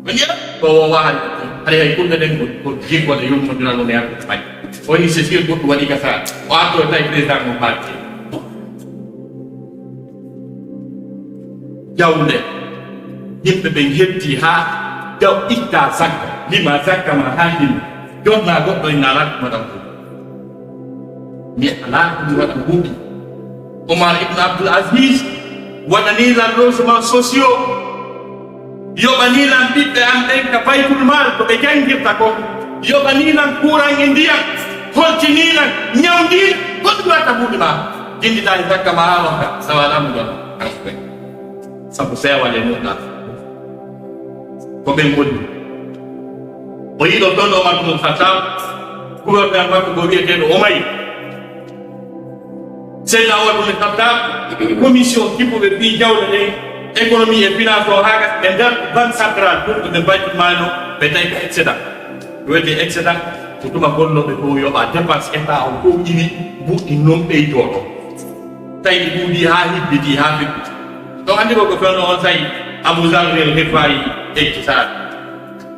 Ko ƴeew, ko o waawani. Hari hay kulle ɗen ko, ko jiggole yummondiral woni arde may. O ni c'est sûr goɗɗum waɗi ka saɗa. O arto tawi président mo parti. Jawle. Yimɓe ɓen hetti haa jaw itta zakka. Lima zakka ma haa lima. Jonna goɗɗo inna alaa ko maɗa ko. Mi alaa ko mi waɗa huunde. Omar ibn Abdul Aziz waɗanii lan logements sociaux, yoɓanii lan ɓiɓɓe am ɓen ka Baytul Maal ko ɓe janngirta ko, yoɓanii lan kuuran e ndiyan, holtinii lan, ñawndii lan, ko ɗum waɗata huunde maa. Jinnditaa e zakka maa haa rokka, sawa laamu ɗon. Sabu seewal e nunɗal. Ko ɓen woni. O yiɗo toon Omar ibn Khattab, gouverneur makko ko wiyeteeɗo Omay. Seydina Omar ibn Khattab, commission kippuɓe fii jawle ɗen, économie e finance o haa gasi ɓe nder banque centrale, ɗum ɓe Baytul Maal no, ɓe tawi ko excédent. Ko wiyetee excédent, ko tuma gollooɓe ko yoɓa dépense état on fof iwi, buɗɗi non ɓeydoo ɗon. Tawi ɗi ɗuuɗi haa hibbiti, haa fiɓɓiti. Ɗo anndi ko ko fewndo on tawi Abu Zarr el Ghifari ƴetti saare.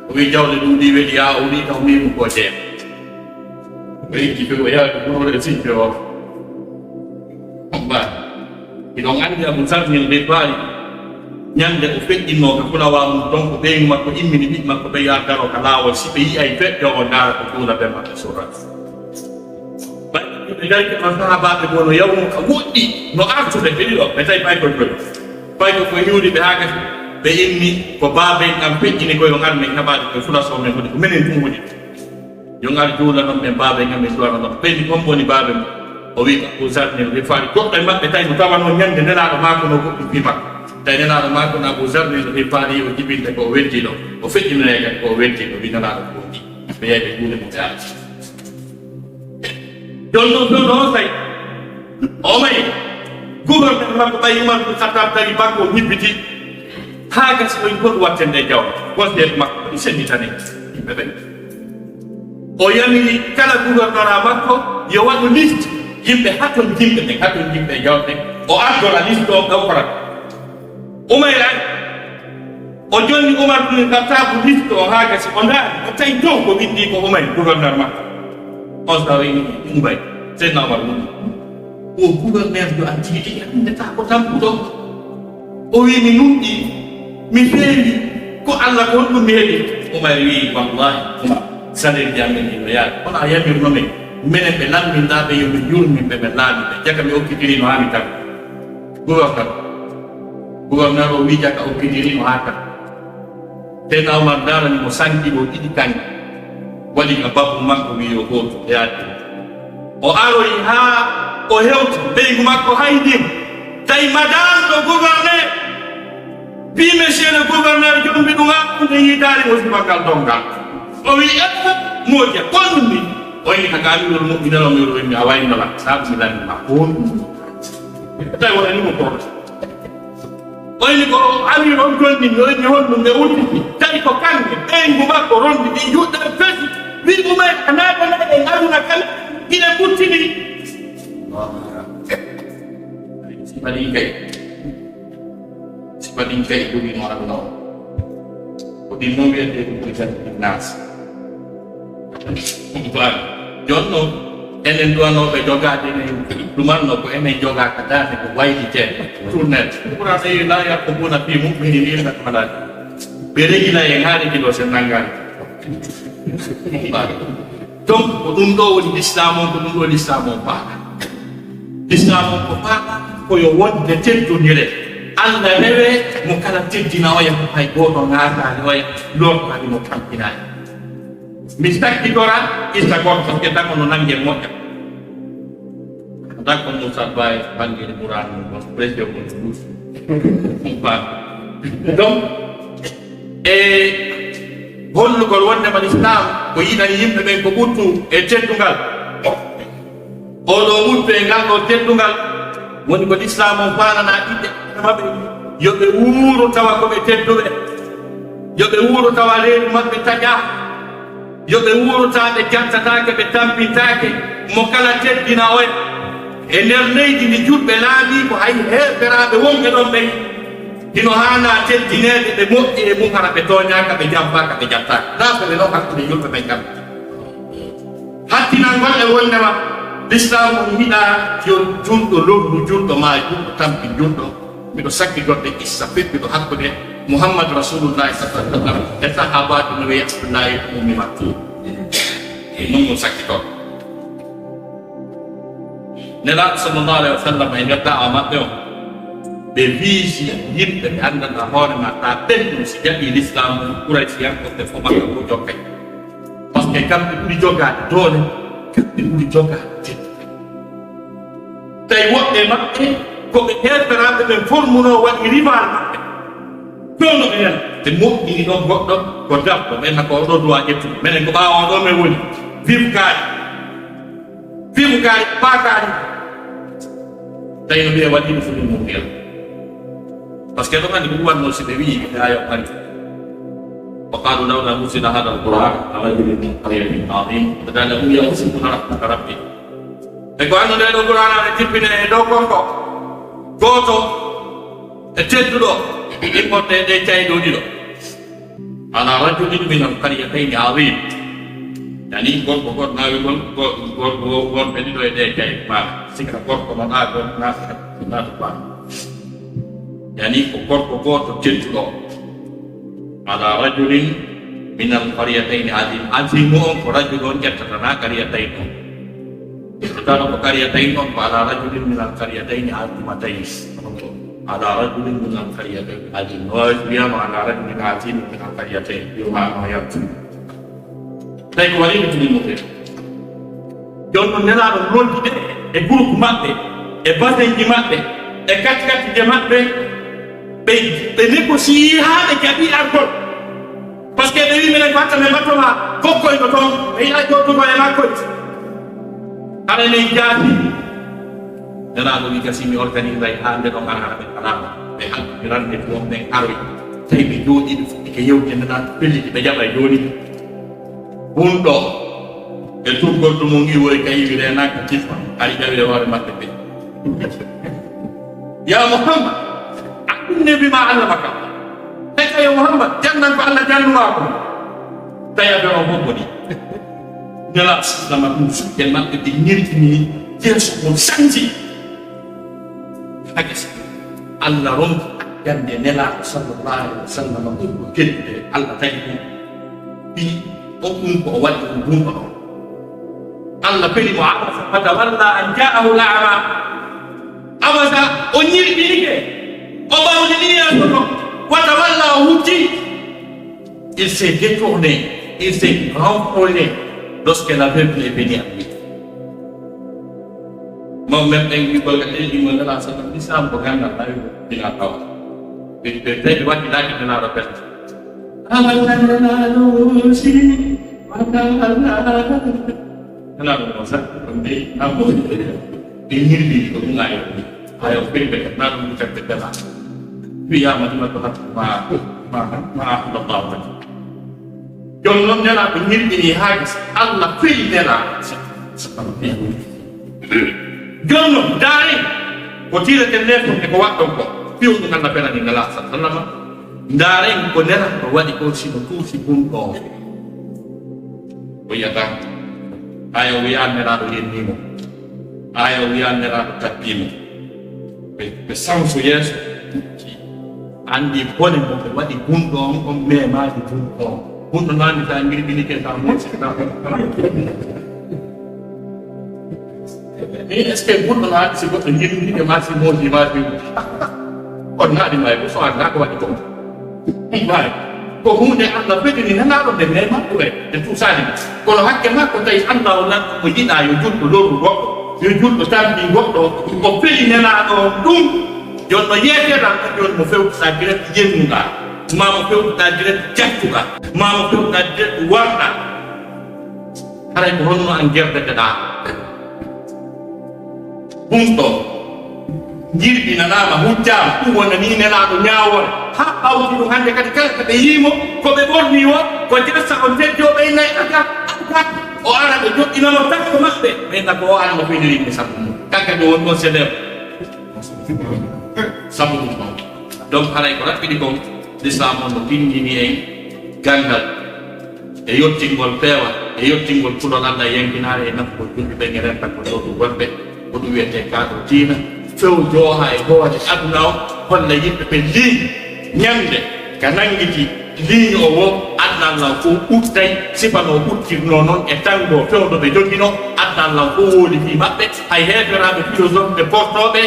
O wi jawle ɗuuɗi weli haa o wi taw miimu ko jeeya. O yejji few o yaari ko ɓurore sinke o. Ba, hiɗon anndi Abu Zarr el Ghifari, ñande o feƴƴinnoo ka fulawa mum ton, ko ɓeyngu makko immini ɓiɓɓe makko ɓe yaha daro ka laawol, si ɓe yi'ay feƴƴo o ndaara ko juula ɓe maɓɓe surrat. Ɓay ɓe dari ko sahaabaaɓe goo no yawno ka woɗɗi, no artude ɓe ɗiɗo, ɓe tawi ɓay koye koye. Ɓay ko koye hiwri ɓe haa gasi, ɓe inni ko baaben am feƴƴini koye on armen heɓaade koye fula so men woni ko menen ɗum woni. Yo ngar juulano ɓe baaben am e duwano ɗon. Ɓe ni on woni baaben. O wi ko Abu Zarr el Ghifari. Goɗɗo e maɓɓe tawi mo tawanoo ñande Nelaaɗo maako no goɗɗum fii makko. Tawi Nelaaɗo maako no Abu Zarr el Ghifari o jibinde ko o weldiiɗo. O feƴƴinoyay kadi ko o weldiiɗo. Wi Nelaaɗo ko o wi. Ɓe yahi ɓe juule mo ɓe arti. Jonno ɗo ɗo tawi. O may. Gouverneur makko ɓay Umar bin Khattab tawi banko o ñibbiti. Haa gasi o yi ko ɗum watten ɗe jawle. Wonde makko o senditane. Yimɓe ɓen. O yamiri kala gouverneur makko yo waɗu liste yimɓe haton jimɓe ɓen, haton jimɓe e jawle ɓen. O ardora liste o ɗawkora. Umayr ari. O jonni Umar bin Khattab liste o haa gasi. O ndaari, o tawi toon ko winndi ko Umayr, gouverneur makko. On sa wayni Umayr, Seydina Umar woni. O gouverneur yo an tigi tigi anndataa ko tampuɗo. O wi mi nunɗi, mi feewi, ko Allah ko honɗum mi heɓi? Umar wi wallahi, Umar, salerji amen ɗi no yaari. Kono a yamirno men, menen ɓe lamminɗaa ɓe yo min yurmin ɓe, ɓe laami ɓe. Jaka mi okkitiri no haa mi tawi. Gouverneur. Gouverneur o wi jaka okkitiri no haa tawi. Seydina Umar ndaarani mo sanki ɗo ɗiɗi kaŋŋe. Waɗi ka babu makko wi yo gooto yaade. O aroyi haa o hewti ɓeyngu makko haydi mo. Tawi madame ɗo gouverneur. Wi monsieur le gouverneur, jombi ɗum haa hunde yiitaali mo sibagal dongal. O wi, "Eh, moƴƴa, ko honɗum ni?" O wi, "Haka amirul mu'minin o mi rowi mi a wayno la. Sabu mi lanni ma. Ko honɗum ni?" Tawi wonani mo ko. O inni ko amir on tonɗinmi, o inni honɗum nde udditi. Tawi ko kaŋŋe, ɓeyngu makko rondi, ɗi juɗɗe fesi. Wi Umayr, a naatana en aduna kala, hiɗen ɓuttini. Sifa ɗin kay. Sifa ɗin kay ɗum no aduna o. Ko ɗin non wiyetee ɗum ko janngi nas. Ɗum faami. Jooni noon, enen duwanooɓe jogaade, enen ɗumanno ko enen jogaa ka daande ko waylitee, tournel. Qur'aana wi, "Laa yarqubuuna fii mu'minin illan walaa." Ɓe regila en haa regiloo sen nanngaani. Ɗum faami. Donc, ko ɗum ɗoo woni Lislaam on, ko ɗum ɗoo Lislaam on faami. Lislaam on ko faami ko yo wonde teddondire. Alla rewee mo kala teddina oya, hay gooto ŋaakaali oya, lortaali mo, tampinaali. Mi sakkitora issa goɗɗo, parce que tan no nannge moƴƴa. D'accord, Moussa Baye, banggue Mourane, mon président, mon douce. Donc, e hollugol wondema Lislaam ko yiɗani yimɓe ɓen ko ɓuttu e teddungal. Oɗo ɓuttu e ngal ɗo teddungal woni ko Lislaam on faanana ɓiɓɓe maɓɓe, yo ɓe wuuru tawa ko ɓe tedduɓe, yo ɓe wuuru tawa reedu maɓɓe taƴaa, yo ɓe wuuru tawa ɓe jattataake, ɓe tampintaake, mo kala teddina oya. E nder leydi ndi julɓe laamii ko hay heeferaaɓe wonɓe ɗon ɓen, hino haanaa teddineede, ɓe moƴƴi e mum, hara ɓe tooñaaka, ɓe jambaaka, ɓe jattaaka. Naa ko ɓe non hakkunde julɓe ɓen kam. Hattinangol e wondema Lislaam on yiɗaa yo julɗo lorru julɗo, maa julɗo tampi julɗo. Miɗo sakkitorde qissa feƴƴuɗo hakkunde Muhammad Rasulullahi sallallahu alaihi wasallam e sahaabaajo no wi'ee Abdullahi ibn Ummi Maktum. E non mo sakkitor. Nelaaɗo sallallahu alaihi wasallam e nder da'awa maɓɓe on, ɓe wiisi yimɓe ɓe anndanɗaa hoore ma, ta ɓen ɗum si jaɓii Lislaam, Kuraysiyankooɓe fof maɓɓe ko jokkay. Parce que kamɓe ɓuri jogaade doole, kamɓe ɓuri jogaade teddude. Tawi woɓɓe maɓɓe ko ɓe heeferaaɓe ɓe formunoo, waɗi rival maɓɓe. Fewndo ɓe heen, ɓe moƴƴini ɗon goɗɗo ko dabbo, ɓen na ko oɗo duwa ƴettude. Menen ko ɓaawo oɗo men woni. Vive Kaari. Vive Kaari, Paa Kaari. Tawi no mbiya waɗiino fuɗi mum heen. Parce que ɗo anndi ko ɗum wannoo si ɓe wi'i ɓe ayo mari. وقالوا لولا نزل هذا القرآن على رجل من القريتين عظيم. قال هم يقسمون رحمة ربك. E ko annduɗen ɗo Qur'aana ne jippine e dow gorko gooto e tedduɗo, immorde e ɗe cayɗo ɗiɗo. على رجل من القريتين عظيم. Yani gorko gooto nawi gol, go-, gorko wonɓe ɗiɗo e ɗe cayɗo, ma sika gorko no ɗa gol, na sika na to ba. Yani ko gorko gooto tedduɗo. على رجل من القريتين عظيم. Azimu on ko rajul on ƴettata, na qariyatayn on. Tawa ko qariyatayn on ko على رجل من القريتين عظيمتين. على رجل من القريتين عظيم. No wiyama على رجل عظيم من القريتين. Yo ma no yaltu. Tawi ko waɗi ko tigi mo ɓe. Jooni noon Nelaaɗo noddi ɓe e groupe maɓɓe, e basenji maɓɓe, e kati-katije maɓɓe, ɓe, ɓe négocier haa ɓe jaɓi argol. Parce que ɓe wi minen ko hatta men mbatto ma kokkoyɗo toon, ɓe yiɗa jooɗugo e makkoy. Hara enen jaati. Nelaaɗo wi kasi mi organise haa nde ɗon ara hara ɓe kalaama. Ɓe haɓɓi rendez-vous on ɓen aroy. Tawi ɓe jooɗii ɓe fuɗɗike yewte Nelaaɗo felliti ɓe jaɓa e jooni. Hunɗo e tuggordu mum iwoy ka iwi reenaaka tilma, ari ƴawi e hoore maɓɓe ɓe. Ya Muhammad, a ɗum nebi ma Allah maka. Tawi ka yo Muhammad, jannan ko Allah jannumaa ko. Tawi a ɓe o fof boni. Nela sallama ɗum suɓɓe maɓɓe ɓe ñirtini yeeso mum sanji. Hake si Allah ronki jannde Nelaaɗo sallallahu alaihi wa sallam ɓurɗo teddude, Allah tagi ɗum. Fii o ɗum ko o waɗi ɗum bunɗo ɗo. Allah feli mo abasa fatawalla an ja'ahu al-a'ma. Abasa, o ñirɓinike, o ɓawlini yeeso ɗo, watawalla o hutti. Il s'est détourné, il s'est renfrogné lorsque l'aveugle est venu à lui. Maw men ɓen wi ko e ɗimo nana sallam islam ko ganndal tawi ko dina tawa. Ɓe ɓe tawi waɗi laaki nana ɗo ɓen. Awa nana ɗo si wata Allah. Nana ɗo mo sa ko mbi amu. Ɓe ñirɗi ko ɗum ayo. Ayo ɓe ɓe na ɗum ɓe ɓe dala. Wiyama ɗum ko ma ma ma Allah. Jooni noon Nelaaɗo ñirɗini haa gasi, Allah feli Nelaaɗo. Jooni noon, ndaaren ko tiireten leeso e ko waɗɗon ko. Piyo ɗum Allah felani Nelaaɗo sallallahu alaihi wasallam. Ndaaren ko Nelaaɗo waɗi ko, sino tuusi bunɗo on. O yiyata. Aya o wiya nelaaɗo yennimo. Aya o wiya nelaaɗo tappimo. Ɓe ɓe sanso yeeso. Andi bone mo ɓe waɗi gunɗo on on memaki gunɗo on. Gunɗo nani ta ngirɓinike ta mosi ta. Ni est ce que gunɗo nani si goɗɗo ngirɓinike ma si mosi ma si. On naɗi may ko so anda ko waɗi ko. Mbay ko hunde Allah ɓedini nanaɗo nde mema ɗuwe nde tuusani. Kono hakke makko tawi Allah o lanɗo o yiɗa yo julɗo lorru goɗɗo, yo julɗo tampi goɗɗo. O feli nanaɗo on ɗum. Jonno yeeteɗan ɗum yon mo fewtuɗa direct yennuɗa, ma mo fewtuɗa direct jattuɗa, ma mo fewtuɗa direct warɗa. Haray ko honno an gerdeteɗa? Ɗum ɗo jirɓinanaama hujjaama. Ɗum wonani nelaaɗo ñaawoore. Haa ɓawti ɗum hannde kadi kala ko ɓe yiimo ko ɓe ɓorni o ko jessa on teddi o ɓe nayi aga aga. O ara ɓe joɗɗinamo takko maɓɓe ɓe nda ko o arano feynirinmi sabu mum kanka ɓe won ɗon sedem. Sabu ɗum ɗon donc haray ko raɓɓiɗi kon. L'islam on no tinndini en ganndal e yottingol peewal e yottingol kulol Allah e yankinaare e nafugol julɓe ɓen e rentagol ɗo ɗum wonɓe. Ko ɗum wiyetee kaɗo diina few jooha e hoore aduna o holla yimɓe ɓe liiñ ñannde ka nanngiti liiñ o wo aduna Allah fof ɓuttay sifa no ɓuttirno noon e tanngo fewndo ɓe jogino. Aduna Allah fof wooli fii maɓɓe. Hay heeferaaɓe philosophe ɓe portooɓe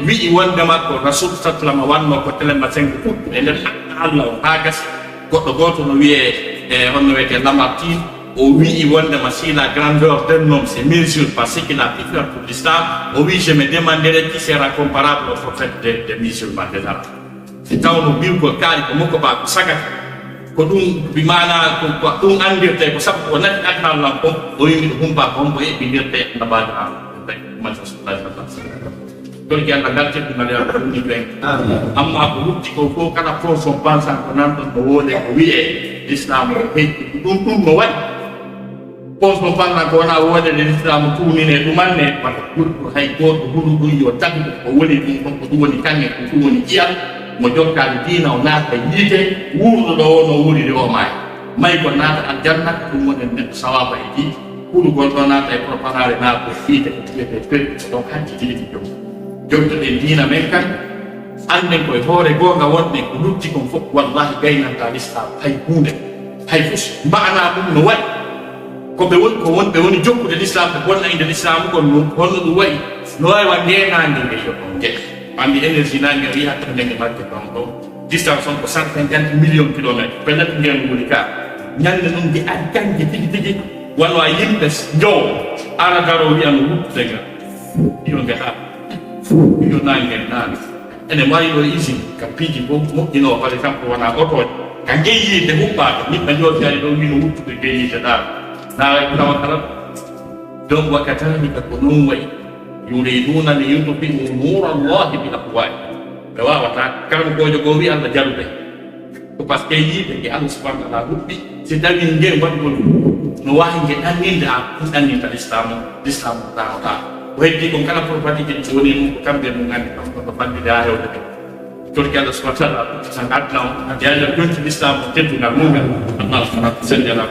wi'i wonndema ko rasul sallama wanno ko telema cinq août e nder aduna Allah o haa gasi. Goɗɗo gooto no wiyee e honno wiyetee Lamartine. O wi'i wonndema si la grandeur d'un homme se mesure par ce qu'il a pu faire pour l'islam, o wi'i je me demanderai qui sera comparable au prophète des des musulmans, des arabes. Si tawno biwgol kaari ko mokko ba ko sagata ko ɗum bi maana ko ɗum anndirtee ko sabu o natti aduna Allah on. O wi'i miɗo humpa ko hombo eɓɓindirtee annabaajo Allah. Ɗum tawi ɗum man rasulullah sallallahu alaihi wasallam. Torki Allah ngal teddugal ya ɗum ni ɓen. Amma ko lutti ko fof kala ko son pansan ko nan ɗon no woode ko wi'e l'islam o hejji ɗum ɗum no waɗi. Kon so fanna ko wona wonde nde Lislaamu tuunini e ɗumanne, wata julɗo hay gooto hulu ɗum yo tagu ko woni ɗum ɗon, ko ɗum woni kaŋŋe, ko ɗum woni ƴiyam, mo jokkaali diina, o naata yiite, wuurɗo ɗo wonoo wuuriri o maaya. Maygol naata aljanna, ko ɗum woni neɗɗo sawaaba e ɗi, hulugol ɗo naata e propanaare naata e yiite, ko wiyetee perdu, ko ɗon hajji tigi joom. Jokkuɗen diina men kan, annden koye hoore goonga wonɗen, ko lutti kon fof, wallaahi gaynantaa Lislaam hay huunde, hay fus, mbaanaa ɗum no waɗi. Ko ɓe woni, ko won, ɓe woni jokkude Lislaam, ɓe bonna innde Lislaam kon, no, honno ɗum wayi? No waawi wa ngeenaange nge yo ɗon nge. Anndi énergie naange o yiya to ndenge majje ɗon ɗo. Distance on ko cent cinquante millions kilomètres. Pellet ngeen woni ka. Ñande ɗum nge ari kanje tigi tigi. Walla yimɓe njowo. Ara daro wiya no wuttude nga. Iyo nge ha. Iyo naange naange. Ene mari ɗo usine ka piiji fof moƴƴinoo, par exemple, wona otooje. Ka ngey yiite huɓɓaaka, min ɓe njooɗi ari ɗo wino wuttude ngey yiite ɗaar. Ɗaara tawa kala. Donc, wa kadhalika ko noon wayi. Yuriduna li yutfi'u nura Allahi bi afwahihim. Ɓe waawataa. Karamokoojo goo wi'i Allah jarude. Ko parce que yiite nge Allah subhanahu wa ta'ala huɓɓi. Si tawii nge waɗugol no waawi nge ɗanninde, a ɗum ɗanninta Lislaamu, Lislaamu ɗaanoɗaa. Ko heddii kon kala propati kadi so woni mum ko kamɓe mum anndi kam kono fanndidaa hewde ɓe. Torki Allah subhanahu wa ta'ala, tan adna on, adi Allah jonti Lislaamu teddungal mum ngal. Allah subhanahu wa ta'ala.